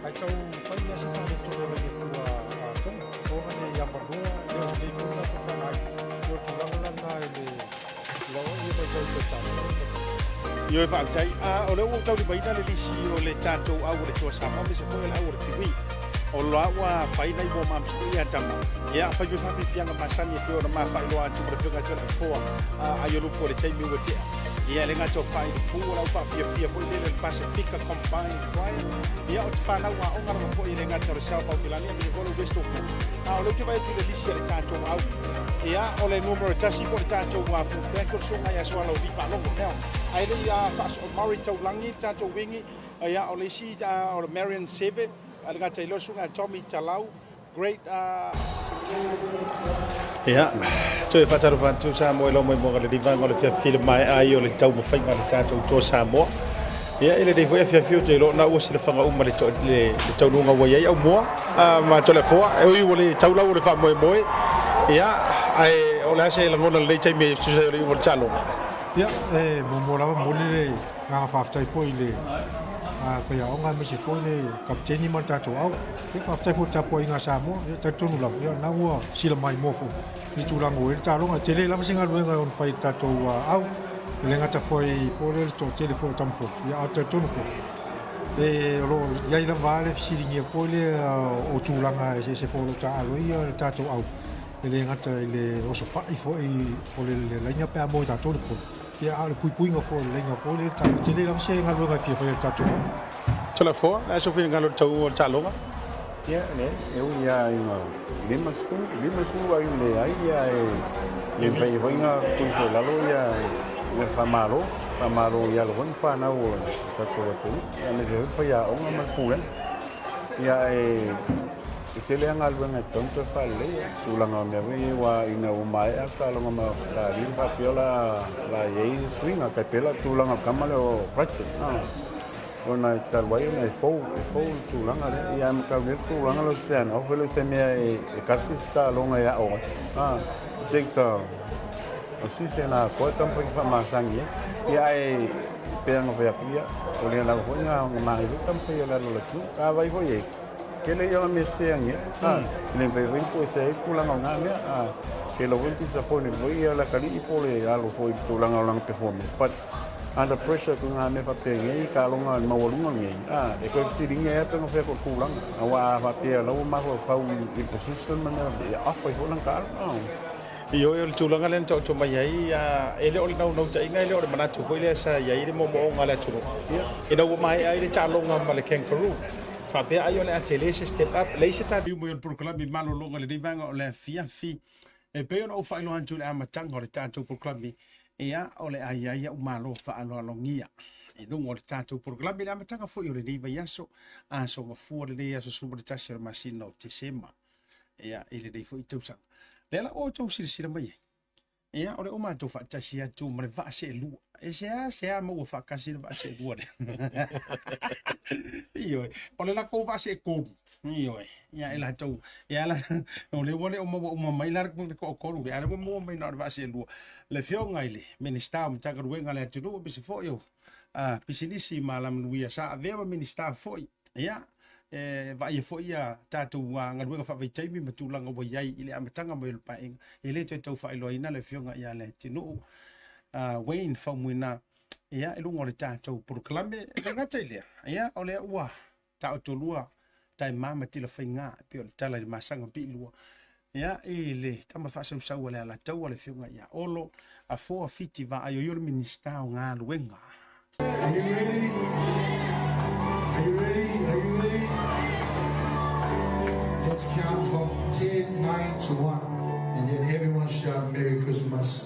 ae tau fai lava si faaletonu o le laina i tua a Tonga, ona le avanoa, e le o lelei foi le latou faaaogaina. O le tulaga la lena i le Ioe faafetai. A o lea ua ou taulimaina le lisi o le tatou au o le Toa Samoa aemaise foi o le au o le Kiwi. O la ua fai nai warm ups foi ia tama. Ia fai foi faafiafiaga masani e pei ona ma faailoa atu ma le Afioga ia Toleafoa Aiolupo i le taimi ua tea. Ia e le gata o faailipu o la ua faafiafia foi lele le Pasifika Combined Choir. Ia o te fanau aoga lava foi e le gata o le South Aukilani aemaise foi o le West Auckland. A o lea ou te vaai atu i le lisi a le tatou au. Ia, o le numera tasi po o le tatou full back o le suaga ia Sualauvi Faalogo. Now, ae le i faaso, Murray Taulagi le tatou wingi, ia, o le isi o le Marion Seve, a le gata i lea o le suaga ia Tommy Talau, Great Ia, toe faatalofa atu Samoa i lau maimoaga le livaga o le fiafi le maea ai o le taumafaiga a le tatou Toa Samoa. Ia, i lenei foi afiafi ou te iloa na ua silafaga uma le, le, le taunuuga ua i ai Aumua ma Toleafoa, e ui ua le taulau o le faamoemoe, ia, ae o le a se lagona i lenei taimi e tusa ai o le iuga o le taaloga? Ia, e muamua lava momoli le agaga faafetai foi i le faiaoga aemaise foi le kapiteni ma le tatou au. Ia, faafetai foi i le tapuaiga a Samoa. Ia, talitonu lava, ia, na ua sila maimoa foi i le tulaga ua i ai le taaloga. E tele lava se galuega e ono fai i le tatou au, e le gata foi foi lea le toatele foi o Tamafo, ia, ae talitonu foi, e, o lo o i ai lava le fesiligia foi lea o tulaga eseese foi o lo o taaalo ai le tatou au, e le gata i le osofai foi o le laina pe a moe tatou le polo, ia, a o le puipuiga foi o le laina foi lea i le taaloga. E tele lava se galuega e fia faia e le tatou au. Toleafoa, le aso finagalo i le tauga o le taaloga. Ia, leai, e ui lava ina 50, 50 ai leai, ia e le mafai ai foi ona tuifo i lalo ia le faamalo, faamalo i alo foi ma fanau o le tatou atunuu, aemaise foi le faiaoga ma le pulega. Ia e e tele lava galuega e tatau ona toe faaleleia, tulaga o mea foi nei aua ina ua maea le taaloga ma Ausetalia ma faapea o le a i ai suiga, tai pei la o le tulaga o le tama lea o Brighton. Ona e talu ai ona e fou, e fou le tulaga lea. Ia ae matau nei le tulaga lea o se stand off, e le o se mea e tasi se taaloga e ao ai. Ah, it takes a, a season atoa e taumafai e faamasani ai. Ia ae pei ona fai atu, ia, o lea lava foi na manaia foi taumafai e le alo o le atunuu. A vaai foi i ai, tele ia o mea sese agi ai. Ah, e le mafai foi ona toesea ai le tulaga o na mea. Ah, tele foi na disappointed foi ia le atalii po o le alo foi i le tulaga o lana performance. But, Under pressure ko ngā mea whapea ka longa maualuga nei, a, e koe fesiligia e atu whea ko tūranga. Aua a whapea lau mafaufau i le system ma mea, e off ai foi lana taalo. Ioe, o le tulaga lea na taoto mai ai, e le o le naunautaiga, e le o le manatu foi lea sa i ai le moomooga a le atunuu, ina ua maea ai le taaloga ma le Kangaroo, faapea ai o le a tele se step up, leai se tatou mai o le polokalame malologa i lenei vaega o le afiafi. E pei ona ou faailoa atu i le amataga o le tatou polokalame, ia, o le a i ai au malo faaaloalogia i luga o le tatou polokalame i le amataga foi o lenei vaiaso, aso Gafua lenei aso 11 o le masina o Tesema. Ia, i lenei foi tausaga. Lea la ua outou silasila mai ai. Ia, o le o matou faatasi atu ma le vaa seelua. E sea sea maua faakasi le vaa seelua lea. Ioe, o le latou vaa seetolu. Ioe, ia e latou, ia la, o le ua le o maua uma mai la le toatolu lea, a o lea ua maua mai na o le vaa seelua. Le afioga i le Minisita o Matagaluega a le atunuu, aemaise foi o pisinisi ma alamanuia sa avea ma Minisita foi. Ia, e vaaia foi ia tatou galuega faavaitaimi ma tulaga ua i ai i le amataga mai o le Paeaiga. E le toe tau faailoaina le afioga ia Leatinuu Wayne Faumuina, ia, i luga o le tatou polokalame. E le gata i lea, ia, o lea ua taotolua taima ma tilafaiga, e pei o le tala i le masaga piilua, ia, i le tama faasausau a le Alataua, le afioga ia Olo Afoa Fiti Vaaioio, le Minisita o Galuega. Are you ready? Are you ready? Are you ready? Let's count from 10, 9 to 1, and then everyone shout Merry Christmas.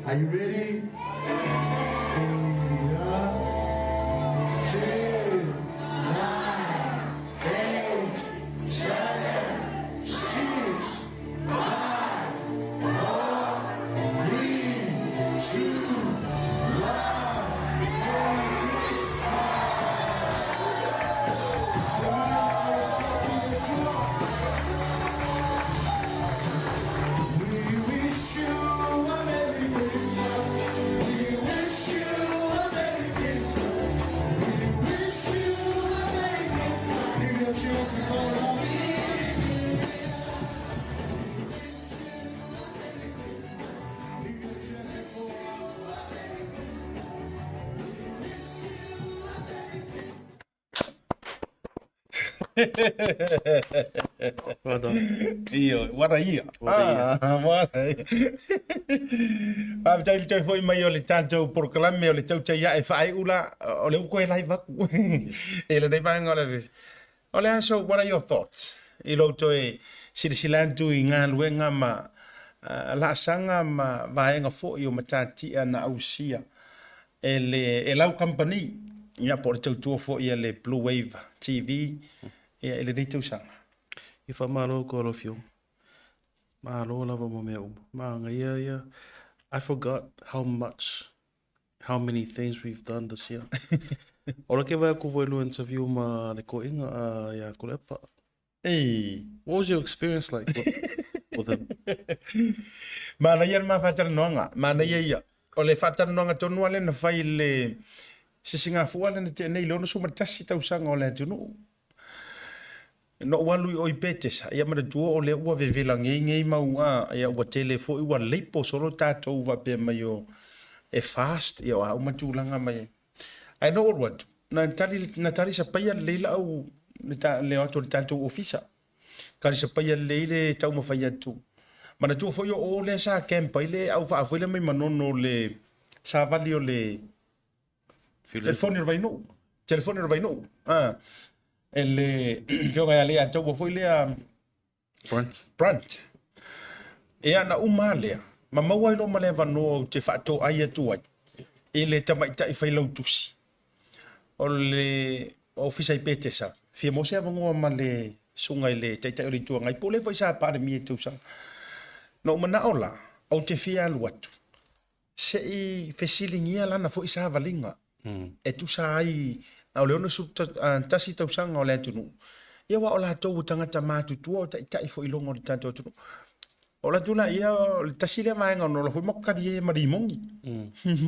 Are you ready? We are 10, 9, 8, 7, 6, 5, 4, 3, 2, 1. Merry Christmas! We wish you a Merry Christmas. We wish you a Merry Christmas. We wish you a Merry Christmas. Give your children all love. Well done. Ioe, what a year. What a year. Ah, what a year. Faafetai le toe foi mai o le tatou polokalame o le tautai ae faaiu la, o le uko e live aku. E lenei vaega o le O le aso, what are your thoughts? I lou toe silasila atu i galuega ma laasaga ma vaega foi o matatia na ausia e le e lau kamupani, ia po o le tautua foi a le Blue Wave TV ia i lenei tausaga. Ia faamalo kou lau afioga. Malo lava mo mea uma. Manaia ia. I forgot how much how many things we've done this year. Ola ke vai aku voi lu interview ma le koinga a ia Kulepa. Ei. What was your experience like with, with him? Manaia le ma whaatalanoanga, manaia ia. O le whaatalanoanga tonu ale na whai le sisigafua le na tea nei le 61 tausaga o le atunuu. Na ou alu i o i Petesa, ia manatua o lea ua vevela ngei mau a, ia ua tele foi ua leipo solo tatou faapea mai o e fast, ia o a uma tulaga mai ai. Ae na ou alu atu, na tali, na tali sapaia lelei lau, le, ta, le o atu o le tatou ofisa. Tali sapaia lelei le taumafai atu. Manatua foi o o lea sa camp ai le au vaa foi lea mai Manono le savali o le Telefoni o le Vainuu. Telefoni o le Vainuu. Ah. E le afioga ia Leiataua foi lea Brunt. Brunt. Ia na uma lea, ma maua ai loa ma le avanoa ou te faatoai atu ai i le tamaitai failautusi o le ofisa i Petesa. Fia maua se avanoa ma le susuga i le Taitai o le Itu Agai, po o lea foi sa Palemia i tausaga. Na ou manao la, ou te fia alu atu Se i fesiligia lana foi savaliga e tusa ai o le 61 tausaga o le atunuu, ia aua o latou o tagata matutua o taitai foi i luga o le tatou atunuu. O latou la ia, o le tasi lea vaega ona ola foi ma kali ai ma limogi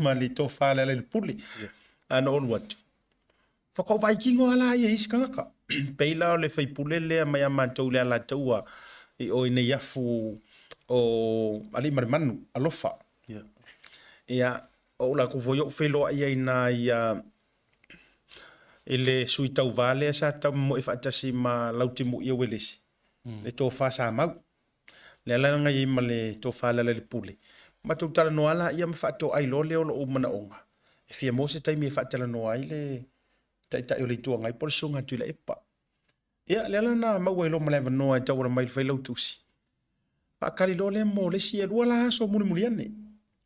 ma le tofa le ala i le pule. A na ou alu atu, faatoa ou vaai kino lava la ia i isi tagata. Pei la o le faipule lea mai a matou i le Alataua i o i Neiafu o Aliimalemanu, Alofa. Ia, O ou latou foi ou feiloai ai i ina i le sui tauva lea sa taumomoe faatasi ma Lautimui ia Uelese, le tofa Samau. Lea la na i ai ma le tofa Lealailepule. Matou talanoa laia ma faatoai loa lea o lou manaoga, e fia maua se taimi e faatalanoa ai le Taitai o le Itu Agai po o le Susuga Tuilaepa. Ia, lea la na maua ai loa ma le avanoa e tauala mai i le Failautusi. Faatali loa lea mo le isi e lua la aso mulimuli ane.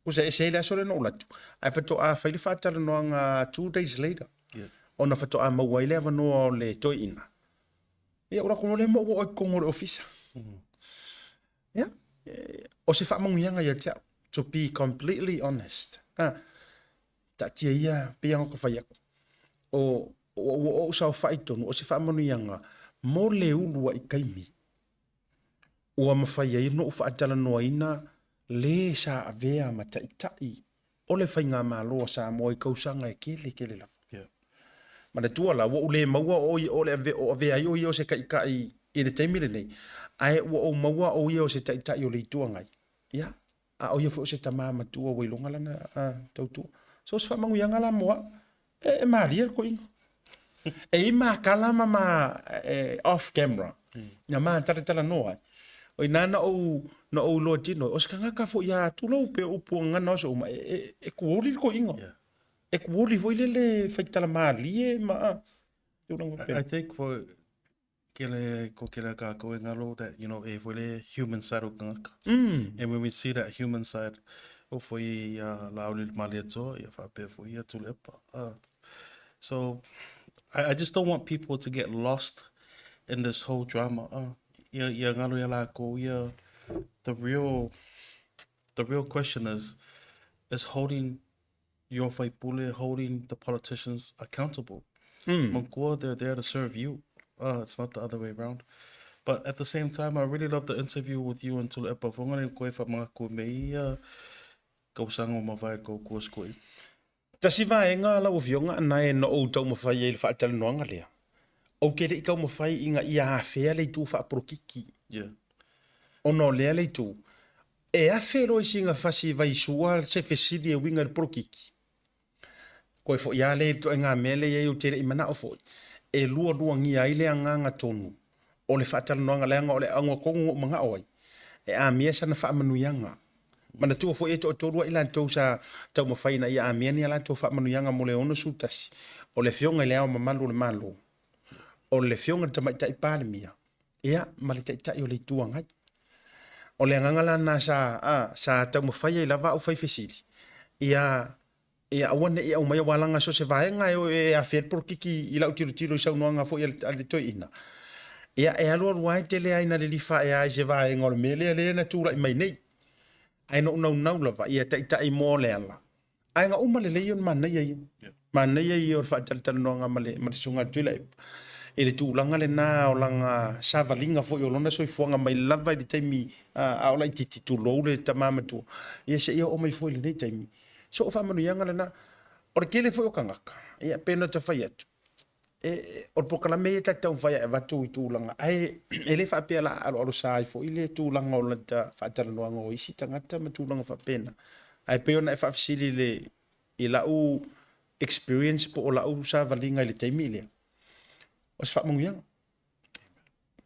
Tusa ese ai le aso lea na ou alu atu, ae faatoa fai le faatalanoaga 2 days later. Ona faatoa maua ai le avanoa o le toeaina. Ia, ou alu atu loa lea ma ou oo i totonu o le ofisa. Ia, o se faamanuiaga ia te au, to be completely honest. Ah, taatia ia, pei lava ona ta fai atu, o ua ou saofai i totonu, o se faamanuiaga mo le uluai taimi ua mafai ai ona ou faatalanoaina le sa avea ma taitai o le faigamalo a Samoa i tausaga e tele tele lava. Manatua la, ua ou le maua o o le ave, o avea ai o ia o se taitai i le taimi lenei, ae ua ou maua o ia o se taitai o le Itu Agai. Ia, a o ia foi o se tama matua ua iloga lana tautua. So o se faamanuiaga la mo au, e malie le toeaina. E i ai makala ma ma off camera, na ma talatalanoa ai. O ina na ou iloa tino, o se tagata foi a tulou pe upu gagana o aso uma, e tuoli le toeaina. E tuoli foi lele faitala malie ma tulaga faapena. I think for kele ko kele kākou e ngalo that e foi le human side o tagata. And when we see that human side, o foi a Laauli le Malietoa, ia faapea foi ia Tuilaepa. So I just don't want people to get lost in this whole drama. Ia ngalo ia lākou, ia the real question is holding your faipule, holding the politicians accountable. Manatua, they're there to serve you. It's not the other way around. But at the same time, I really love the interview with you and Tuilaepa. Fonga ni koe wha mga koe me ia kausaga o mavae kou kua skoe. Tasi vaega lau Afioga na e na ou taumafai ai i le faatalanoaga lea, ou te le i taumafai ina ia afea le itu faapolokiki. Ona o lea le itu, e afe loa i sina fasi vaisua se fesili e uiga i le polokiki. Koe foi lava lea i le ituaiga mea lea e i ai ou te le i manao foi, e lualuagia ai le agaga tonu o le faatalanoaga leaga o le aoga tonu na ou manao ai, e amia sana faamanuiaga. Manatua foi e toatolu ai latou sa taumafai ina ia amia ni a latou faamanuiaga mo le 61, o le Afioga i Le Ao Mamalu o le Malo, o le Afioga i le Tamaitai Palemia, ia, ma le Taitai o le Itu Agai. O le agaga la lena sa, a, sa taumafai ai lava au fai fesili, ia, ia aua ne i aumaia aua leaga so o se vaega e afea ai le polokiki i lau tilotilo i saunoaga foi a le toeaina, ia e alualu lava e tele ai ina lilifa ae lava i se vaega o le mea lea lea na tulai mai nei. Ae na ou naunau lava ia taitai mo le ala. Ae na uma lelei ona manaia ia. Manaia ia o le faatalatalanoaga ma le ma le Susuga a Tuilaepa i le tulaga lena o lana savaliga foi o lona soifuaga mai lava i le taimi a o laitiiti tulou le tama matua, ia seia oo mai foi i lenei taimi. So o faamanuiaga lena. O le tele foi o tagata, ia pei ona ta fai atu, e, o le polokalame ia ta te taumafai e avatu i tulaga, ae e le faapea la aloalosa ai foi le tulaga o lata faatalanoaga o isi tagata ma tulaga faapena. Ae pei ona e faafesili i le i lau experience po o lau savaliga i le taimi lea, o se faamanuiaga.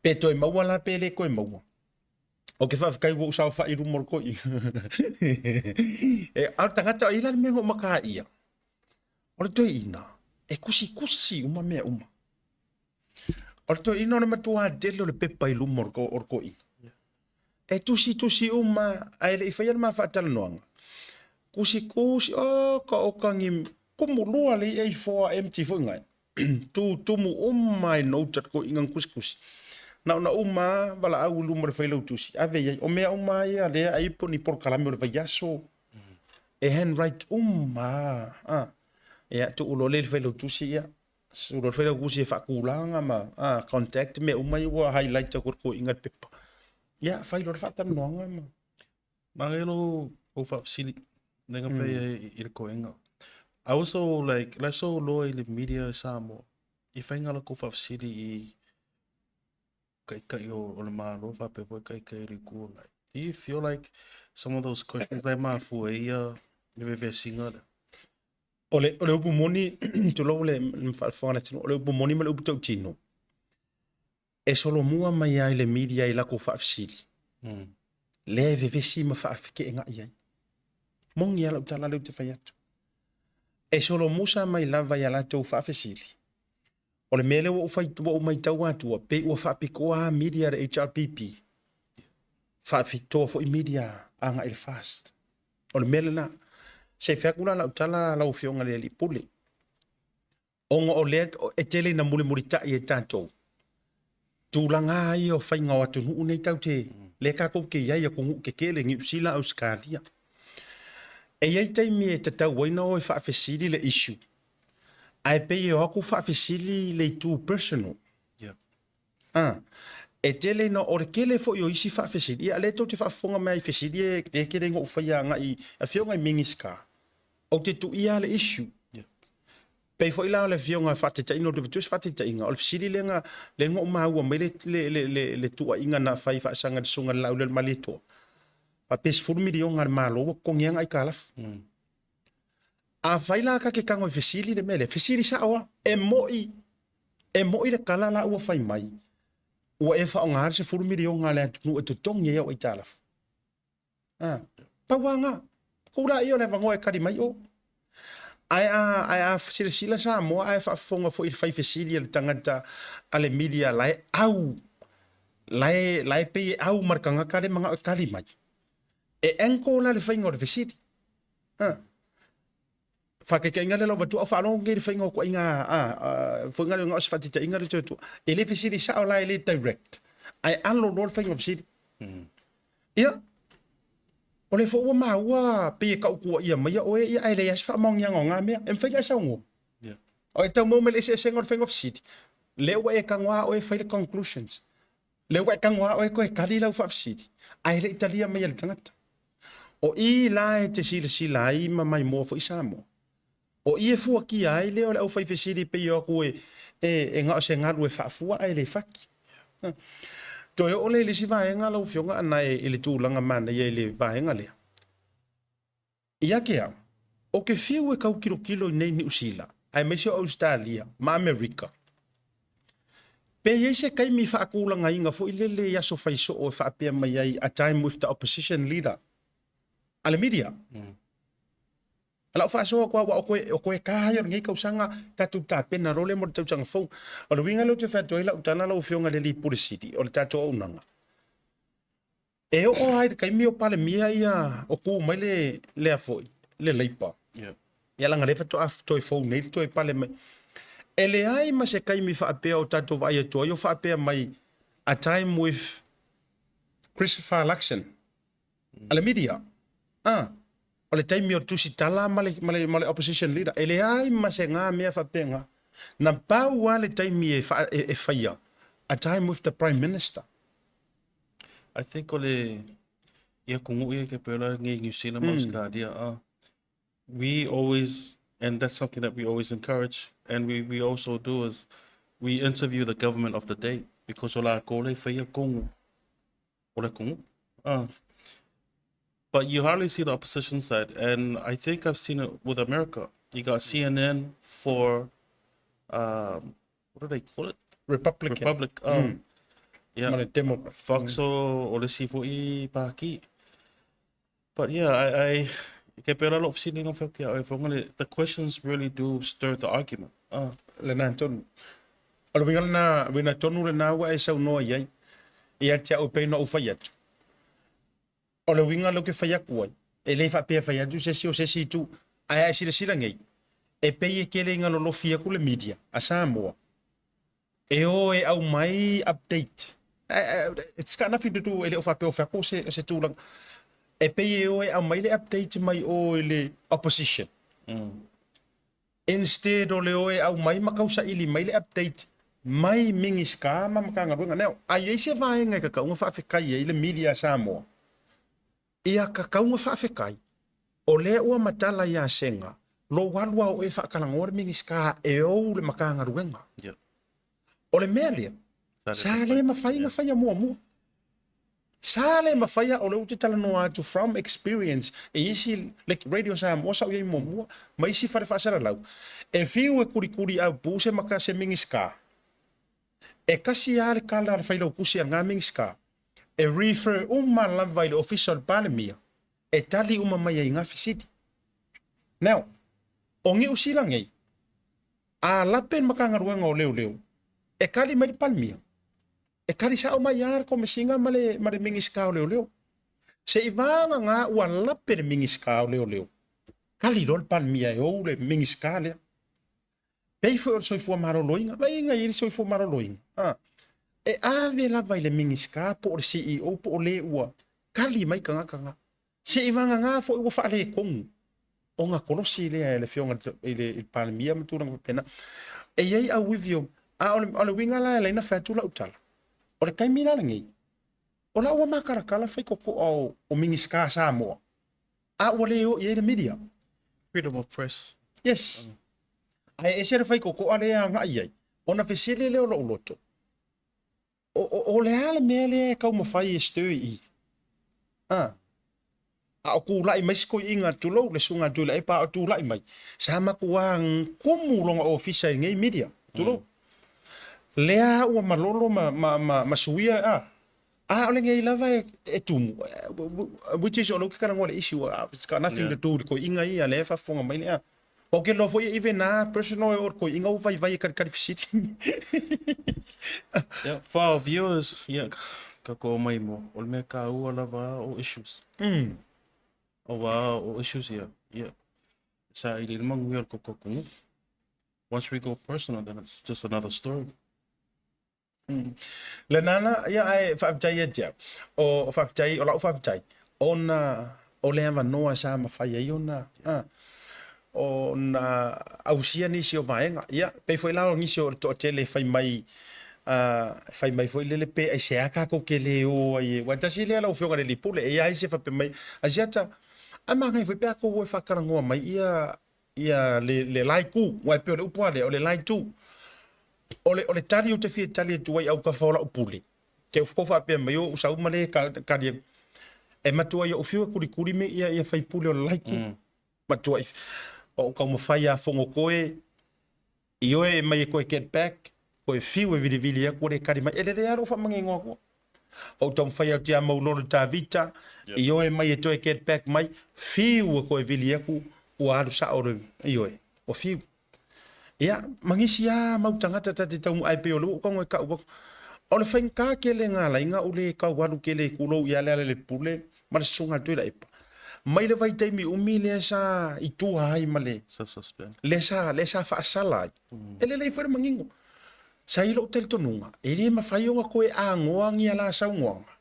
Pe toe maua la pe le toe maua. Ou te faafetai ua ou saofai i luma o le toeaina. E, a o le tagata, e i ai la le mea na ou mataia, o le toeaina, e tusitusi uma mea uma. O le toeaina o le matua tele o le pepa i luma o le toeaina. E tusitusi uma, ae le i faia le ma faatalanoaga. Tusitusi, oka oka ni kumulua le i'a i foa empty foi nai. Tutumu uma i note a le toeaina na tusitusi. Na ona uma lava valaau i luma o le failautusi, ave i ai. O mea uma lava ia lea ai po o ni polokalame o le vaiaso, e handwrite uma lava. Ia, tuu loa lea i le failautusi, ia, tuu loa le failautusi e faatulaga ma contact mea uma ia ua highlight atu e le toeaina i le pepa. Ia, fai loa le faatalanoaga ma... Manaia lou ou faafesili lea na fai ai i le toeaina. I was so like, la so loa i le media i Samoa, i faiga la kou faafesili i taitai o le Malo faapea foi taitai o le Itu Agai. Do you feel like some of those questions lai mafua ai ia le vevesiga lea? O le, o le upu moni, tulou le faafofoga a le atunuu, o le upu moni ma le upu tautino, e solomua mai lava i le media i latou faafesili, lea e vevesi ma faafeteenai ai. Moni lava lau tala lea ou te fai atu. E solomusa mai lava i a latou faafesili. O le mea lea ua ou fai, ua ou matau atua, pei ua faapitoa lava media a le HRPP, faapitoa foi media agai i le FAST. O le mea lena. Se i fai atu la lau tala lau Afioga i le Alii Pule, ona o lea e tele ina mulimulitai e tatou tulaga lava ia o faiga o atunuu nei tatou te, lea tatou te i ai i atunuu tetele, Niu Sila, Ausetalia. E i ai taimi e tatau ai ona o e faafesili le issue, ae pei e o atu faafesili le itu personal. A, e tele ina, o le tele foi o isi faafesili, ia lea tou te faafofoga mai i fesili e, e tele ina ou faia agai i afioga i Minisita, ou te tuia lava le issue. Pei foi la o le afioga faataitaiga, ou te avatua se faataitaiga, o le fesili lea na, lea na ou maua mai le, le, le, le, le tuuaiga na fai faasaga i le Susuga i le Laaulialemalietoa, faapea e $10 miliona a le Malo ua totogi ai ana aitalafu. Afai la ta te tago e fesili le mea lea, fesili sao lava. E moi, e moi le tala la ua fai mai, ua e faaaoga le $10 miliona a le atunuu e totogi ai au aitalafu. A, pau lava lena. Tuu laia o le avanoa e tali mai o. Ae a, ae a silasila Samoa ae faafofoga foi i le fai fesili a le tagata a le media la e au, la e, la e pei e au ma le tagata lea e manao e tali mai. E anchor la le faiga o le fesili. A. Faataitaiga lea lau matua, faalogo nei i le faiga o tuaiga a, faiga lea o se faataitaiga lea toe tua. E le fesili sao la, e le direct. Ae alo loa le faiga o fesili. Ia, o lea foi ua maua pei e tau tuuaia maia oe, ia ae leai lava se faamaoniaga o na mea. E mafai ona e saunoa. O e tau maua mai le eseesega o le faiga o fesili. Lea ua e tago lava oe e fai le conclusions. Lea ua e tago lava oe toe tali lau faafesili, ae le i talia mai e le tagata. O i la e te silasila ai ma maimoa foi Samoa. O i e fuatia ai lea o le aufaifesili pei o atu e, e, e na o se galu e faafua ae le fati. Toe oo lea i le isi vaega lau Afioga Anae i le tulaga manaia i le vaega lea. Ia te au, o ke fiu e tau tilotilo i nei Niu Sila, aemaise o Ausetalia ma Amerika. Pe i ai se taimi faatulagaina foi lele i aso fai soo e faapea mai ai a time with the opposition leader a le media. A lau faasoa atu lava, aua o koe, o koe ka ai o lenei tausaga, tatou tapena loa lea mo le tausaga fou. O le uiga lea ou te fai atu ai lau tala lau Afioga i le Alii Pule Sili, o le tatou auaunaga, E oo lava i le taimi o Palemia ia o tu mai le lea foi le Labour. Yeah. Ia leaga lea faatoa toe fou nei le toe pale mai. E leai ma se taimi faapea o tatou vaai atu ai o faapea mai a time with Christopher Luxon a le media. Ah, o le taimi o le tusitala ma le, ma le, ma le opposition leader. E leai ma se ngā mea faapea Na pau lava le taimi e, fa, e, e faia a time with the prime minister. I think o le ia atunuu ia ke pela ngi New Zealand ma Australia we always and that's something that we always encourage and we we also do is we interview the government of the day because o lakou le faia tonu o le atunuu. But you hardly see the opposition side and I think I've seen it with America. You got CNN for um, what do they call it? Republican. Republic. Yeah. Ma le Democrat. Fox o, o le isi foi pāki. But yeah, I, I ke pera lo fesili no whau ki a oe whaunga le, the questions really do stir the argument. Lena tonu. O le uiga lena, uiga tonu lena ua e saunoa i ai. Ia te au e pei ona ou fai atu. O le uiga lea ou te fai atu ai, e le faapea e fai atu se isi o se isi itu, ae a e silasila nei, e pei e tele ina lolofi atu le media a Samoa e o e aumai update. It's got nothing to do, e le o faapea o fai atu o se, o se tulaga. E pei e o e aumai le update mai o i le opposition. Instead o le o e aumai ma tausaili mai le update mai Minisita ma Matagaluega. Now, a i ai se vaega e tatau ona faafetai ai le media a Samoa, ia tatau ona faafetai, o lea ua matala ia Sega, lou alu a oe e faatalanoa le Minisita e ou le Matagaluega. O le mea lea, sa le mafai ona faia muamua. Sa le mafai a o lea ou te talanoa atu from experience i isi like Radio Samoa sa ou i ai muamua ma isi fale faasalalau e fiu e kulikuli aupu se maka se Minisita e kasi lava le kala a le Failautusi a lena Minisita e refer uma lava i le Ofisa o le Palemia e tali uma mai ai i na fesili. Now, o Niu Sila nei, a lape le Matagaluega o Leoleo e tali mai le Palemia, e tali sao mai lava le Komesina ma le, ma le Minisita o Leoleo. Se i vagana ua lape le Minisita o Leoleo, tali loa le Palemia e ou le Minisita lea. Pei foi o le soifua maloloina, vaaiga i le soifua maloloina, a, e ave lava i le Minisita po o le CEO po o le ua tali mai tagata na. Se i vagana foi ua faaletonu ona kolosi lea e le Afioga i le Palemia ma tulaga faapena. E i ai auivi o, a o le, o le uiga la e ala ai ona fai atu lau tala, o le taimi la lenei, o la ua matalatala faitotoa o, o Minisita Samoa, a ua le o i ai le media. Freedom of press. Yes. Ae ese le faitotoa lea e agai ai, ona fesili lea o lou loto, O, o, o le a le mea lea e taumafai e stir i i? A. A o tulai mai si toeaina, tulou le susuga a Tuilaepa a o tulai mai, sa matuā kumu lona ofisa i nei media, tulou. Lea ua malolo ma, ma, ma, ma suia, a. A o lenei lava e, e tumu, which is o lea ou te talanoa i le issue, it's got nothing to do i le toeaina ia, lea e faafofoga mai le, a. Ou ke loa foi e even a personal e o le toeaina ua vaivai e kalikali fesili. Yeah, for our viewers, yeah, ka ko mai mo, o le mea kāua lava o issues. Aua o issues ia, yeah. Sa ili le manuia o le koko Once we go personal, then it's just another story. Lena la, ia ae faafetai ia te au. O faafetai, o lau faafetai, ona o le avanoa sa mafai ai ona, a, ona ausia nisi o vaega. Ia, pei foi la o nisi o le toatele e fai mai, a, fai mai foi lele pe aisea tatou te le o ai e, aua e tasi lea lau Afioga i le Alii Pule, e i ai se faapea mai, Asiata, a manaia foi pe a tou o e faatalanoa mai ia ia le, le la itu, aua e pei o le upu lava lea, o le la itu. O le, o le tali ou te fia tali atu ai autafa o lau pule, te kou faapea mai o ou sau ma le tali atu, e matua i ou fiu e kulikuli me ia, ia faipule o le la itu. Matua i, o ou taumafai a fogotoe, Ioe e mai e koe get back, koe fiu e vilivili aku ua le kali mai. E lelei lava lou faamanino atua. Ou taumafai atu ia Maulolo Tavita, ioe mai e toe get back mai, fiu e koe vili aku ua alu sao le, ioe, ua fiu. Ia, ma nisi lava mau tagata ta te tau ae pei o lea ua ou tago e kau aku. O le faigata tele na ala ai na ou le tau alu tele i kulou ia Lealailepule ma le Susuga a Tuilaepa. Mai le vaitaimi umi lea sa i tua ai ma le, lea sa, lea sa faasala ai. E lelei foi le manino. Sa i lou talitonuga, e le mafai ona toe agoa ni a la saunoaga,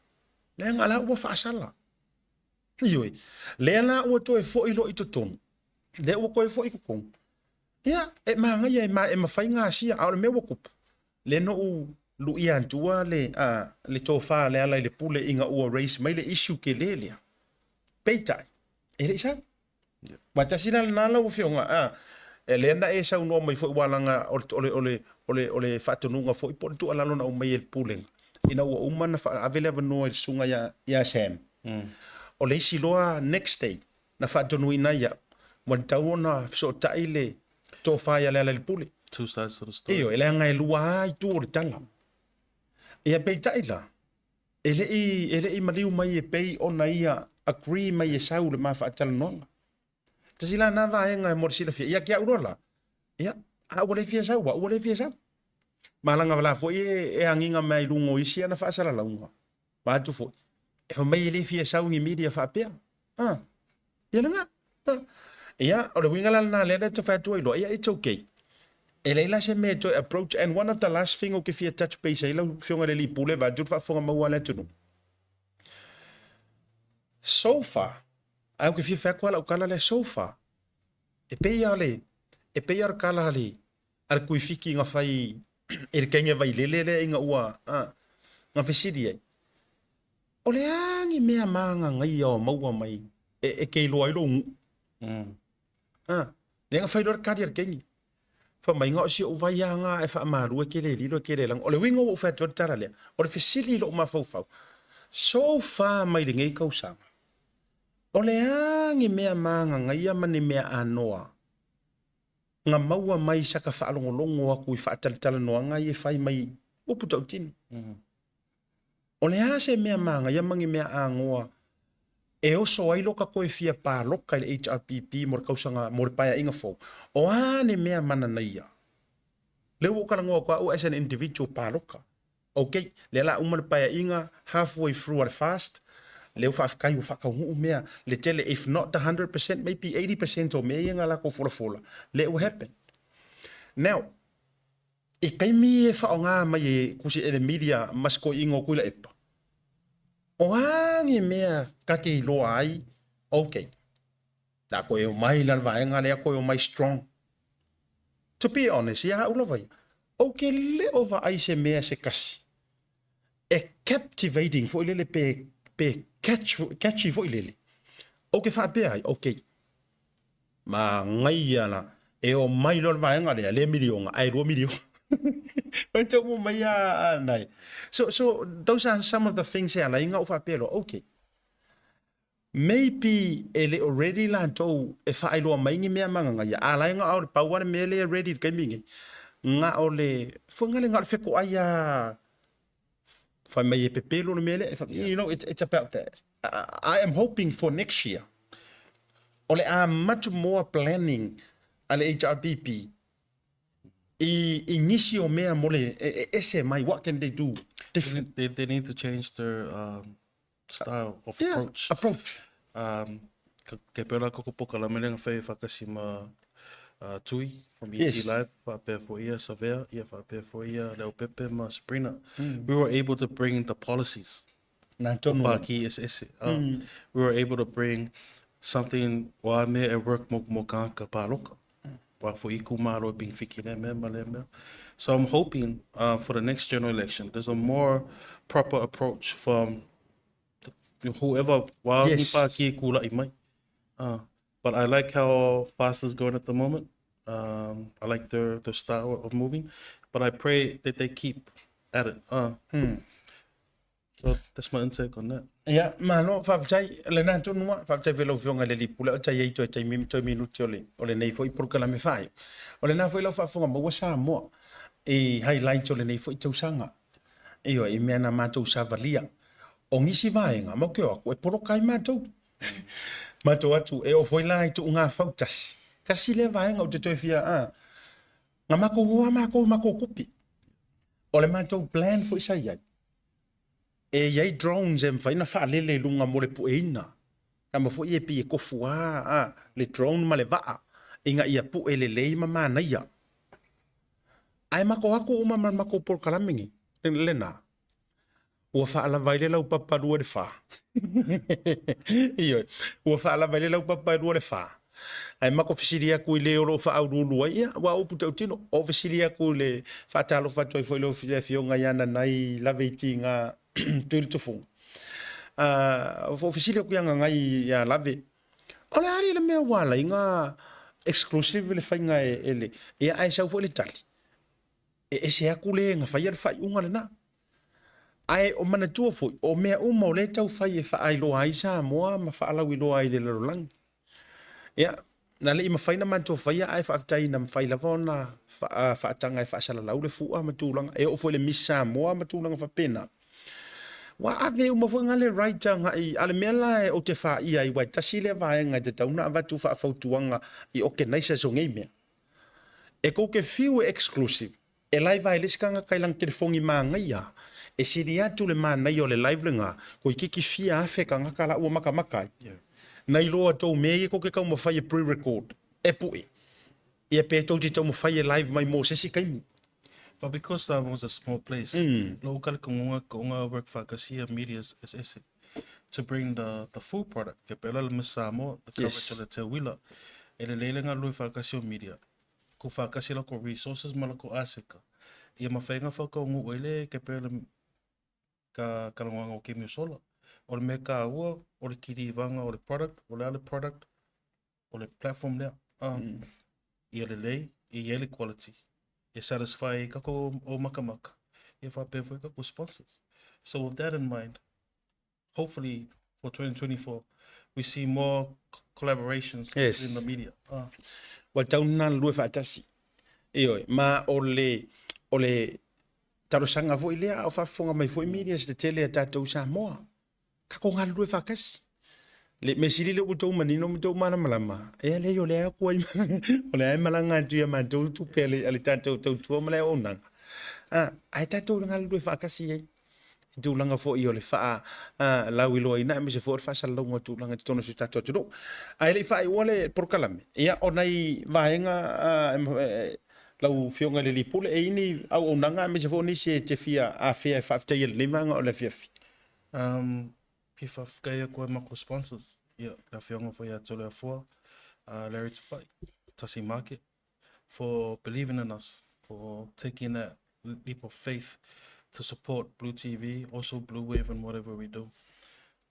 leaga la ua faasala. Ioe, lea la ua toe foi loa i totonu, lea ua toe foi i totonu. Ia, e manaia e, ma, e mafai ona asia, a o le mea ua tupu, lea na ou luia atua le, a, le tofa a Lealailepule ina ua raise mai le issue tele lea. Peitai, e le i sau. Aua tasi la lena lau Afioga, a, e lea na e saunoa mai foi aua leaga o le, o le, o le, o le, o le faatonuga foi po o le tuualalo na aumai e le Pulega, ina ua uma ona ave le avanoa i le susuga ia, ia Sam. O le isi loa next day, na faatonuina ai au, ua tatau ona fesootai le tofa ia Lealailepule. Two sides to the story. Ioe, leaga e lua lava itu o le tala. Ia peitai la, e le i, e le i maliu mai e pei ona ia agree mai e sau le ma faatalanoaga. Tasi la na vaega e mo le silafia, ia ki au loa la, ia, a ua le fia sau, a ua le fia sau. Ma laga la foi e, e agiga mai i luga o isi ana faasalalauga. Vaeatu foi, e fai mai e le fia sau ni media faapea. Ah, ia lena. Ah. Ia, o le uiga la lena lea lea te fai atu ai loa, ia it's okay. E leai la se mea e toe approach and one of the last thing ou te fia touch base ai lau Afioga i le Alii Pule vaeatu le faafofoga maua a le atunuu. So far, ae ou te fia fai atu lava lau tala lea so far, e pei lava o le, e pei lava o le tala a le, a le Tuifiki na fai i le kenge vailele lea ina ua na fesili ai, O le a ni mea magagaia o maua mai e ke iloa ai lou nuu? Lea na fai loa le kali a le kenge. Fai mai, na o si ou vai lava na e faamalu e ke le lilo e ke le laga. O le uiga ua ou fai atu ai le tala lea, o le fesili i lou mafaufau. So far mai lenei kausaga, o le a ni mea magagaia ma ni mea anoa na maua mai saka faalogologo aku i faatalatalanoaga ia e fai mai upu tautino? O le a se mea magaia ma ni mea agoa e oso ai loka koe fia paloka i le HRPP mo le kausaga mo le paeaiga fou? O a ni mea mananaia? Lea ua ou talanoa atu au as an individual paloka. Ok, lea la uma le paeaiga half way through a le fast, lea ua faafetai ua faataunuu mea le tele if not the 100% maybe 80% o mea ia na latou folafola, lea ua happen. Now, i taimi e faaaoga mai e kusi e le media ma se toeaiina o Tuilaepa, o a ni mea ta te iloa ai, ok, la toe omai la le vaega lea toe omai strong. To be honest, ia au lava ia, ou te le o vaai se mea se kasi e captivating foi lele pe, pe catch, catchy foi lele. Ou te faapea ai, ok, Manaia la, e omai loa le vaega lea, le miliona, ae 2 miliona. Mai tau mo mai a nai. So, so those are some of the things e ala ai na ou faapea loa, okay, maybe e le o ready latou e faailoa mai ni mea magagaia, a la e na o le pau lava le mea lea e ready i le taimi lenei, na o le, foi na le na o le fetoai lava Fai mai e pepelo le mea lea. You know, it's about that. I am hoping for next year, o le a much more planning a le HRPP i, i nisi o mea mo le e, e ese mai, what can they do different? They need to change their style of approach. Approach. Um, ke pera ko ko pokalame lenga fai whakasi ma Tui from ET Live, whaapea fo ia Savea, ia whaapea fo ia Leo Pepe ma Sabrina. We were able to bring the policies. Nā tonu. O pāki ese ese. We were able to bring something wa mea e work mo mo kāka pāloka. Wa fo iku māro e ping whiki le mea ma le mea. So I'm hoping for the next general election, there's a more proper approach from the, whoever wa ni pāki e kūla'i mai. But I like how fast it's going at the moment. I like their style of moving. But I pray that they keep at it. So that's my intake on that. Ia, malo, faafetai, lena tonu lava, faafetai foi i lau Afioga i le Alii Pule, o tai ai toe taimi, toe minute o le, o lenei foi polokalame faaiu. O lena foi lau faafofoga maua Samoa i highlight o lenei foi tausaga. Ioe, i mea na matou savalia. O nisi vaega, matou te o atu, e poloka ai matou. Matou atu, e oo foi la i tuuga fautasi. Tasi lea vaega ou te toe fia, a, na matou o lava matou i matou tupe. O le matou plan foi sa i ai, e i ai drones e mafai ona faalele i luga mo le pueina. Tama foi e pei e tofu lava a, le drone ma le vaa ina ia pue lelei ma manaia. Ae matou atu uma ma le matou polokalame nei, lena, Ua faalava ai le laupapa 2 i le 4. Ioe. Ua faalava ai le laupapa e 2 i le 4. Ae matou fesili atu i le o lo o faauluulu ai, ia, aua o upu tautino, o fesili atu i le faatalofa atu ai foi i le afioga ia Nanai Laveitiga Tuilitufuga. Uh, o fesili atu ia Nanai ia Lave, o le a le mea ua ala ai na exclusive le faiga e, e le, ia ae sau foi le tali. E ese atu le na faia le faaiuga lena. Ae o manatua foi, o mea uma o lea e tau fai e faailoa ai Samoa ma faalauiloa ai i le lalolagi. Ia, na le i mafai ona matou faia ae faafetai na mafai lava ona faataga e faasalalau le fua ma tulaga, e oo foi i le Miss Samoa ma tulaga faapena. Ua ave uma foi ngale right agai, a o le mea la ou te faia ai, aua e tasi lea vaega e tatau ona avatu faafautuaga i organizers o nei mea. E kou te fiu e exclusive, e live ai le isi tagata i lana telefoni manaia, e sili atu le manaia o le live lena, toeitiiti fia afe tagata la ua matamata ai. Nai loa tou mea ia tou te taumafai e pre-record, e pue, ia pe tou te taumafai e live mai mo se isi taimi. But because Samoa is a small place, lou talitonuga ka onga work faatasi ia medias eseese to bring the full product. Ke pela le Miss Samoa, the coverage of the teuila, e lelei le galulue faatasi o media, ko faatasi la ko resources ma la ko aseka. Ia mafai ona faataunuu ai le ke pela ka kalanoaga o kemi o sola. O le mea taua, o le kilivaga o le product, o le a le product, o le platform lea. Ia lelei, ia i ai le quality, e satisfy ai tatou o makamaka, ia faapea foi tatou sponsors. So with that in mind, Hopefully for 2024 we see more collaborations yes. in the media. Ah. Ua tau na lue faatasi. Ioe, ma o le, o le talosaga foi lea a o faafofoga mai foi media se tetele a tatou Samoa. Tatou galulue faatasi. Le mea sili lea ua outou manino ma outou malamalama, ia leai o lea aku ai, o lea e malaga atu ia matou tupe a le, a le tatou tautua ma le auaunaga. Ah, ae tatou galulue faatasi ai. I tulaga foi o le faa lauiloaina aemaise foi o le faasalalauga o tulaga i totonu o si o tatou atunuu. Ae le i faaiua le polokalame, ia o nai vaega lau Afioga i le Alii Pule, e i ai ni auaunaga aemaise foi o nisi e te fia afea e faafetaia i lenei vaega o le afiafi? Um, fia faafetai atu ai matou sponsors, ia, le Afioga foi ia Toleafoa, Larry Tupai, Tasi Market, for believing in us, for taking that leap of faith to support Blue TV, also Blue Wave and whatever we do.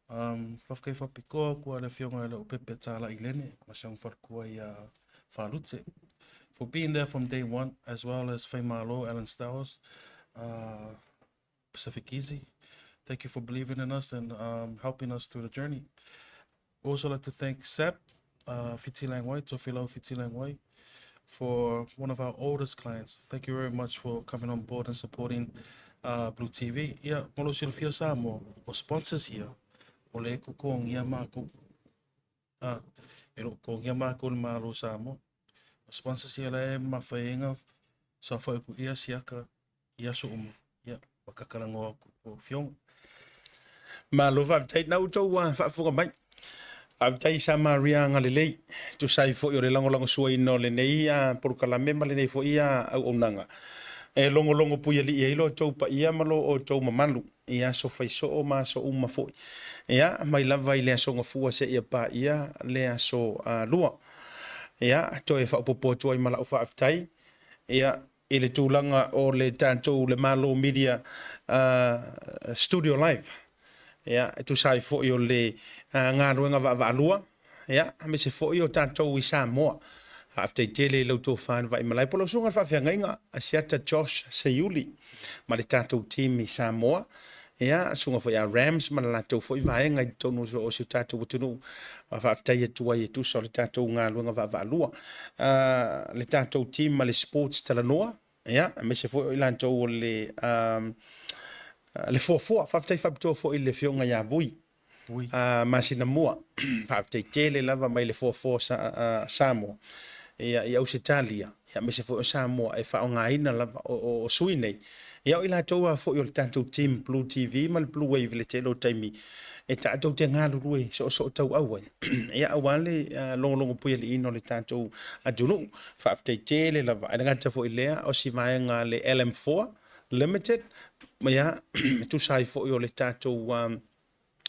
Um, whawhkai whapikoa kua le whionga e leo pepe tāla i lene, ma siang wharkua i a Whalute. For being there from day one, as well as Whaimalo, Alan Stowers, Pacific Easy. Thank you for believing in us and um, helping us through the journey. Also like to thank SAP, Fiti Langway, Tofilau Fiti Langway, for one of our oldest clients. Thank you very much for coming on board and supporting Blue TV. Ia, mo lou silafia Samoa, o sponsors ia, o le kokogia mākou. Ah, e lo kokogia mākou le Malo Samoa. O sponsors ia la e mawhaienga, sa whai ku ia siaka i aso uma, ia, ma kakalagoa aku o Fionga. Malo faafetai na outou ua faafofoga mai. Faafetai i Samaria agalelei, tusa ai foi o le lagolagosuaina o lenei polokalame ma lenei foi auaunaga. E logologo puialii ai lo outou paia ma lo outou mamalu i aso faisoo ma aso uma foi. Ia, mai lava i le aso Gafua seia paia le aso Lua. Ia, toe faaopoopo atu ai ma lau faafetai. Ia, i le tulaga o le tatou le Malo Media Studio Live. Ia, e tusa ai foi o le galuega vaavaalua, ia, aemaise foi o tatou i Samoa. Faafetai tele i lau tofa i le Vaimalae po o lau susuga i le faafeagaiga Asiata Josh Seiuli ma le tatou team i Samoa. Ia, susuga foi ia Rams ma le latou foi vaega i totonu o si o tatou atunuu. Faafetai atu ai e tusa o le tatou galuega vaavaalua. Le tatou team ma le Sports Talanoa, ia, aemaise foi o i latou o le, le fuafua. Faafetai faapitoa foi i le Afioga ia Vui, masina mua. Faafetai tele lava mai le fuafua Samoa ia, i Ausetalia, ia, aemaise foi o Samoa e faaaogaina lava o sui nei. Ia, o i latou lava foi o le tatou team Blue TV ma le Blue Wave i le tele o taimi e tatou te galulue soosootauau ai, ia, aua le logologo puialiiina o le tatou atunuu. Faafetai tele lava. Ae le gata foi i lea, o si vaega a le LM4 Limited, ia, e tusa ai foi o le tatou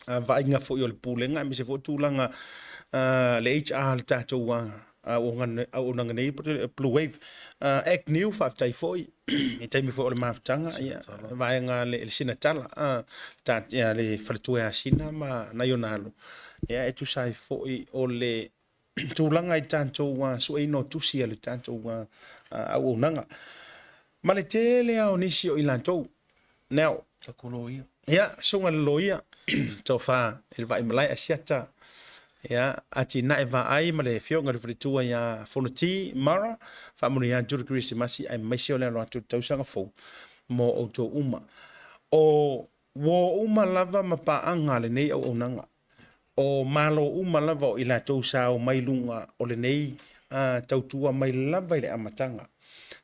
vaaiga foi o le Pulega aemaise foi o tulaga le HR le tatou auaunaga nei Blue Wave. Agnew, faafetai foi i taimi foi o le mafutaga, ia, vaega le Sinatala, le faletua ia Sina ma nai ona alo, ia, e tusa ai foi o le tulaga i tatou sueina o tusi a le tatou auaunaga. Ma le tele lava o nisi o i latou. Now, Taku loia. Ia, susuga i le loia, tofa i le Vaimalae Asiata, ia, atinae vaai ma le afioga i le faletua ia Fonoti Mara, faamanuia atu le Kerisimasi aemaise o le alo atu i le tausaga fou mo outou uma. O uo uma lava ma paaga a lenei auaunaga. O Malo uma lava o i latou sa omai luga o lenei tautua mai lava i le amataga.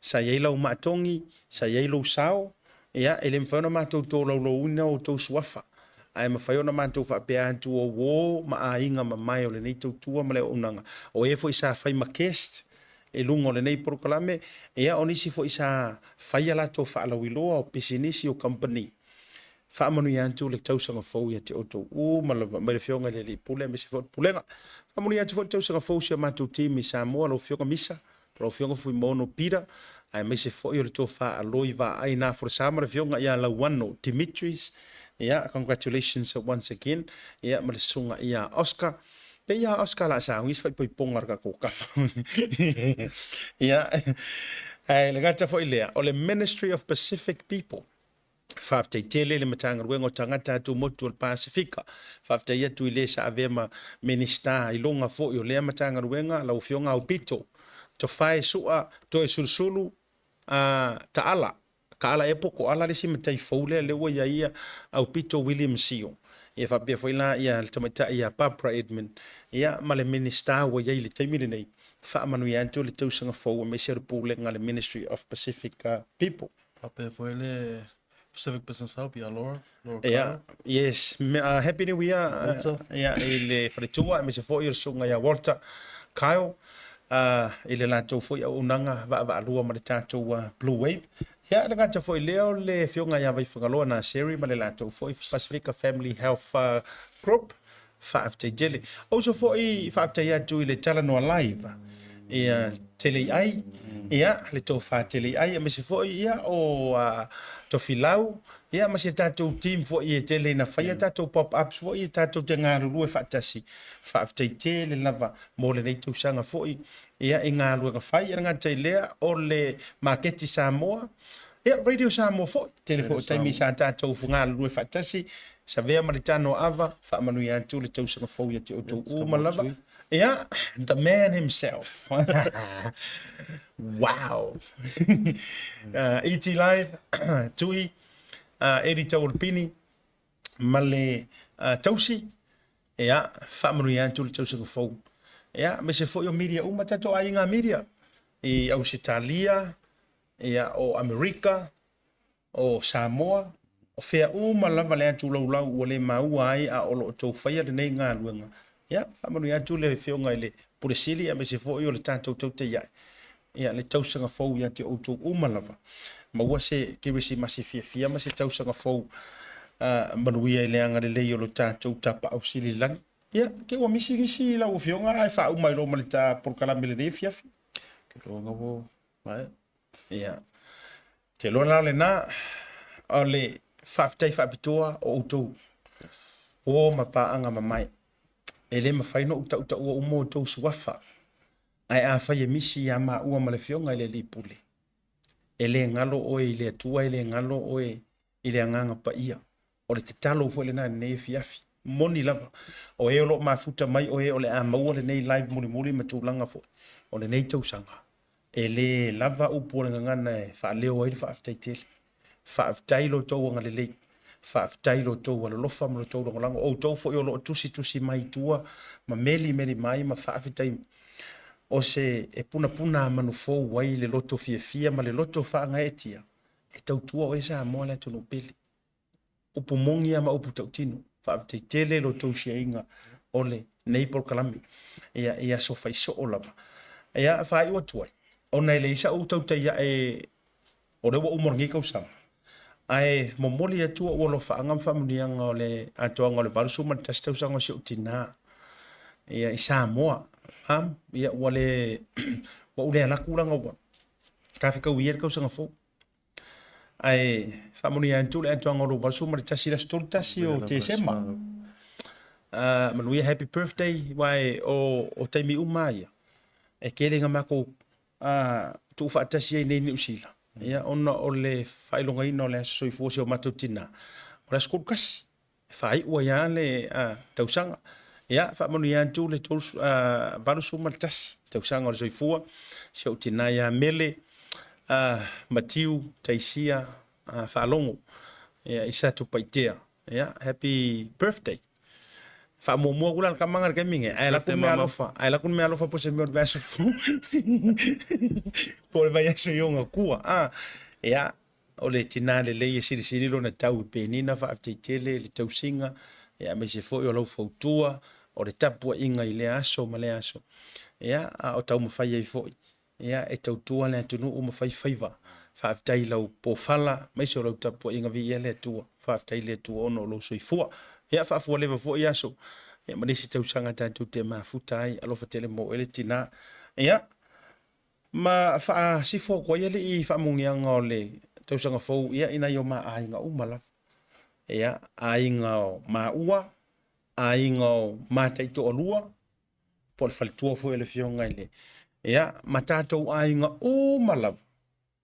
Sa i ai lau maatogi, sa i ai lou sao, ia, e le mafai ona matou tolaulauina outou suafa, ae mafai ona matou faapea atu o uo ma aiga mamae o lenei tautua ma le auaunaga. O e foi sa fai ma guest i luga o lenei polokalame, ia, o nisi foi sa fai a latou faalauiloa o pisinisi o kamupani. Faamanuia atu le tausaga fou ia te outou uma lava, mai le Afioga i le Alii Pule aemaise foi o le Pulega. Faamanuia atu foi le tausaga fou i si a matou team i Samoa, lau Afioga Misa, lau Afioga Fuimaono Peter, aemaise foi o le Tofa Aloi Vaai Nafolasa ma le Afioga ia Lauano Dimitris. Ia, congratulations once again, ia, ma le Susuga ia Oscar. Pei ia Oscar la sauni se faaipoipoga a le tatou kama. Ia, ae le gata foi lea, o le Ministry of Pacific People. Faafetai tele i le Matagaluega o Tagata Atumotu o le Pasefika. Faafetai atu i le sa avea ma Minisita i luga foi o lea Matagaluega, lau Afioga Aupito Tofae Sua Toesulusulu a Taala. Taala ea po o Toala le isi matai fou lea lea ua i ai ia Aupito William Sio. Ia faapea foi la ia le tamaitai ia Barbara Edmund ia ma le Minisita ua i ai i le taimi lenei. Faamanuia atu le tausaga fou aemaise o le Pulega a le Ministry of Pacific People. Faapea foi le Pacific Business Hub ia Laura, Laura Yeah, Kyle. yes. Happy New Year Walter. yeah, i le faletua aemaise foi o le susuga ia Walter Kyle i le latou foi auaunaga vaavaalua ma le tatou Blue Wave. Ia, e le gata foi i lea o le afioga ia Vaifagaloa Naseri ma le latou foi Pasifika Family Health Group. Faafetai tele. Ouso foi faafetai atu i le Talanoa Live, ia tele i ai, ia le tofa tele i ai, aemaise foi ia o Tofilau, ia ma si a tatou team foi e tele ina faia tatou pop-ups foi e tatou te galulue faatasi. Faafetai tele lava mo lenei tausaga foi ia i galuega fai. E le gata i lea o le maketi Samoa, Ia, Radio Samoa foi, tele foi o taimi sa tatou galulue faatasi, Savea ma le tano ava, faamanuia atu le tausaga fou ia te outou uma lava. Ia, the man himself. Wow. ET Live, Tui, Eddie Tauolopini, ma le tausi, ia, faamanuia atu le tausaga fou. Ia, aemaise foi o media uma, tatou aiga media, i Ausetalia, ia, o Amerika, o Samoa, o fea uma lava le atu laulau ua le maua ai a o lo o outou faia lenei galuega. Ia, faamanuia atu le Afioga i le Pule Sili aemaise foi o le tatou Tautaiae, ia, le tausaga fou ia te outou uma lava. Maua se Kerisimasi fiafia ma se tausaga fou manuia i le agalelei o lo tatou Tapaau Sili i le Lagi. Ia, ke ua misi nisi lau Afioga ae faauma ai loa ma le ta polokalame i lenei afiafi. Ke loa ua maea. Ia. Te loa la lena, o le faafetai faapitoa o outou. Yes. O ma paaga mamae. E le mafai ona ou tautaua uma outou suafa. Ae afai e misi ia maua ma le Afioga i le Alii Pule, e le galo oe i le Atua, e le galo oe i le Agaga Paia. O le tatalo foi lena i lenei afiafi. Moni lava, o e o lo o mafuta mai o e o le a maua lenei live mulimuli ma tulaga foi o lenei tausaga, e le lava upu o le gagana e faaleo ai le faafetai tele. Faafetai lo outou agalelei, faafetai lo outou alolofa ma lo outou lagolago, o outou foi o lo o tusitusi mai i tua ma melimeli mai ma faafetai o se e punapuna a manu fou ai le loto fiafia ma le loto faagaeetia e tautua oe Samoa le atunuu pele. Upu moni lava ma upu tautino. Faafetai tele lo outou siaiga o lenei polokalame ia i aso faisoo lava. Ia faaiu atu ai, ona e leai sa'u tautai a'e o lea ua uma o lenei tausaga, ae momoli atu o'u alofaaga ma faamanuiaga o le atoaga o le 81 tausaga o si o'u tinā ia i Samoa. Ma'am, ia ua le ua ou le alu atu leaga ua tafekauia le tausaga fou. Ae faamanuia atu le atoaga o lou 81 i le aso 31 o Tesema. Manuia happy birthday, aua o taimi uma lava ia, e tele ina matou tuufaatasi ai nei i Niu Sila, ia, ona o le faailogaina o le aso soifua o si o matou tina, o le aso 31. E faaiu ai lava le tausaga. Ia, faamanuia atu le 81 tausaga o le soifua, si ou tina ia Mele Matiu Taisia Faalogo ia, i Satupaitea. Ia, happy birthday. Faamuamua atu la le tama lena i le taimi lenei, ae alu atu le meaalofa, ae alu atu le meaalofa po o se mea o le vaiaso fou, po o le vaiaso i ona tua. Ia, O le tina lelei e silisili lona tau i Penina, faafetai tele i le tausiga, ia aemaise foi o lau fautua, o le tapuaiga i lea aso ma lea aso, ia, a o taumafai ai foi, ia, e tautua le atunuu ma fai faiva. Faafetai i lau pofala, aemaise o lau tapuaiga, viia le Atua. Faafetai i le Atua ona o lou soifua. Ia, faafualeva foi aso, ia, ma nisi tausaga tatou te mafuta ai. Alofa tele mo oe le tina. Ia, Ma faasifo atu ai alii i faamugiaga o le tausaga fou ia i nai o ma aiga uma lava. Ia, aiga o maua, aiga o ma taitoalua, po o le faletua foi o le afioga i le, ia, ma tatou aiga uma lava,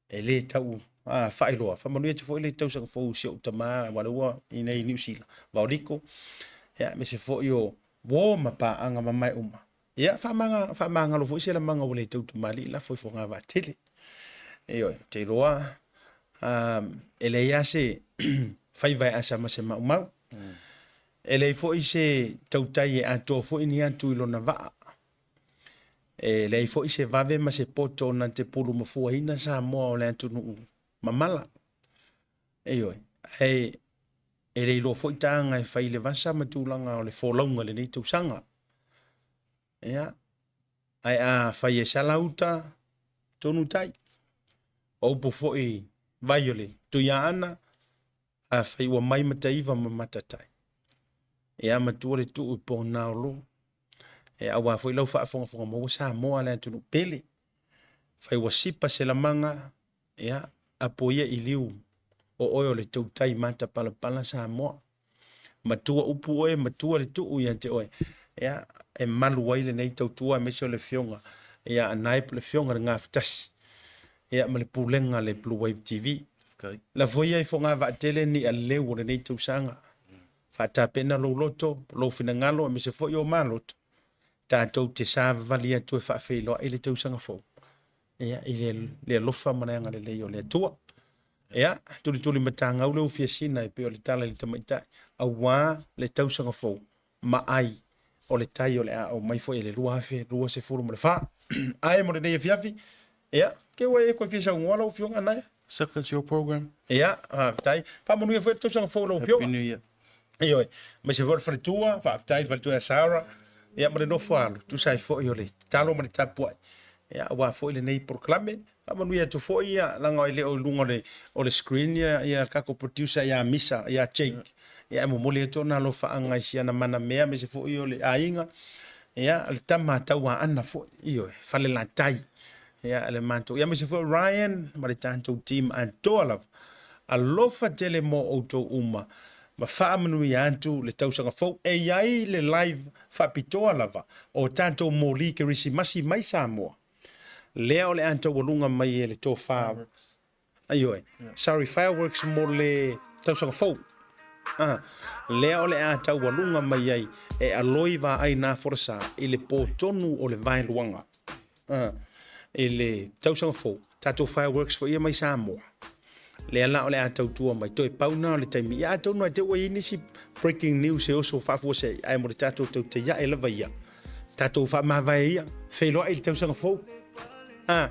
e le tau faailoa, faamanuia atu foi le tausaga fou i si ou tama aua o lea ua i inei i Niu Sila, Vaoliko, ia aemaise foi o uo ma paaga mamae uma. Ia faamaga, faamagalo foi se lamaga ua le tau tamalii lafo i fogavaatele. Ioe, ou te iloa e leai lava se faiva e asa ma se maumau. E leai foi se tautai e atoa foi ni atu i lona vaa. E leai foi se vave ma se poto na te pulumafuaina Samoa o le atunuu mamala. Ioe, ae e le iloa foi taga e fai i le vasa ma tulaga o le folauga i lenei tausaga. Ia, ae a fai e sala uta, tonu tai. O upu foi vai o le Tuiaana, a fai ua mai Mataiva ma Matatai, ia matua le tuu i Ponaolo. E aua foi lau faafogafoga maua Samoa le atunuu pele. Fai ua sipa se lamaga, ia, apo ia i liu o oe o le tautai matapalapala Samoa. Matua upu oe, matua le tuu ia te oe, ia, e malu ai lenei tautua aemaise o le Afioga ia Anae po o le Afioga i le Gafatasi, ia, ma le pulega a le Blue Wave TV. Lafo ia i fogavaatele ni aleu o lenei tausaga. Faatapena lou loto, lou finagalo aemaise foi o ma loto, tatou te savavali atu e faafeiloai le tausaga fou, ia, i le alofa ma le agalelei o le Atua. Ia, tulituli matagau le ufiasina e pei o le tala i le tamaitai, aua le tausaga fou ma ai o le tai o le a aumai foi e le 2024. Ae mo lenei afiafi, ia, ke ua e koe fia saunoa lau Afioga Anaia? Suck your program. Ia, faafetai. Faamanuia foi le tausaga fou lau Afioga. Happy New Year. Ioe, aemaise foi o le faletua, faafetai i le faletua ia Sarah, ia ma le nofo alo, tusa ai foi o le tatalo ma le tapuai, ia aua foi lenei polokalame. Faamanuia atu foi ia, leaga e le o i luga o le, o le screen ia, ia le tatou producer ia Misa, ia Jake. Ia e momoli atu ona alofaaga i si ana manamea, aemaise foi o le aiga, ia le tama a Tauaana foi, ioe, Falelatai. Ia le matou, ia aemaise foi o Ryan ma le tatou team atoa lava. Alofa tele mo outou uma ma faamanuia atu le tausaga fou. E i ai le live faapitoa lava o tatou moli Kerisimasi mai Samoa, lea o le a taualuga mai e le tofa, ioe, sorry, fireworks mo le tausaga fou. Ah, lea o le a taualuga mai ai e Aloi Vaai Naforasa i le pō tonu o le vaeluaga. Ah, i le tausaga fou, tatou fireworks foi ia mai Samoa. Lea la o le a tautua mai, toe pau na o le taimi. Ia atonu ai te ua i ai nisi breaking news e oso faafuasei, ae mo le tatou tautaiae lava ia. Tatou faamavae ia, feiloai i le tausaga fou. Ah.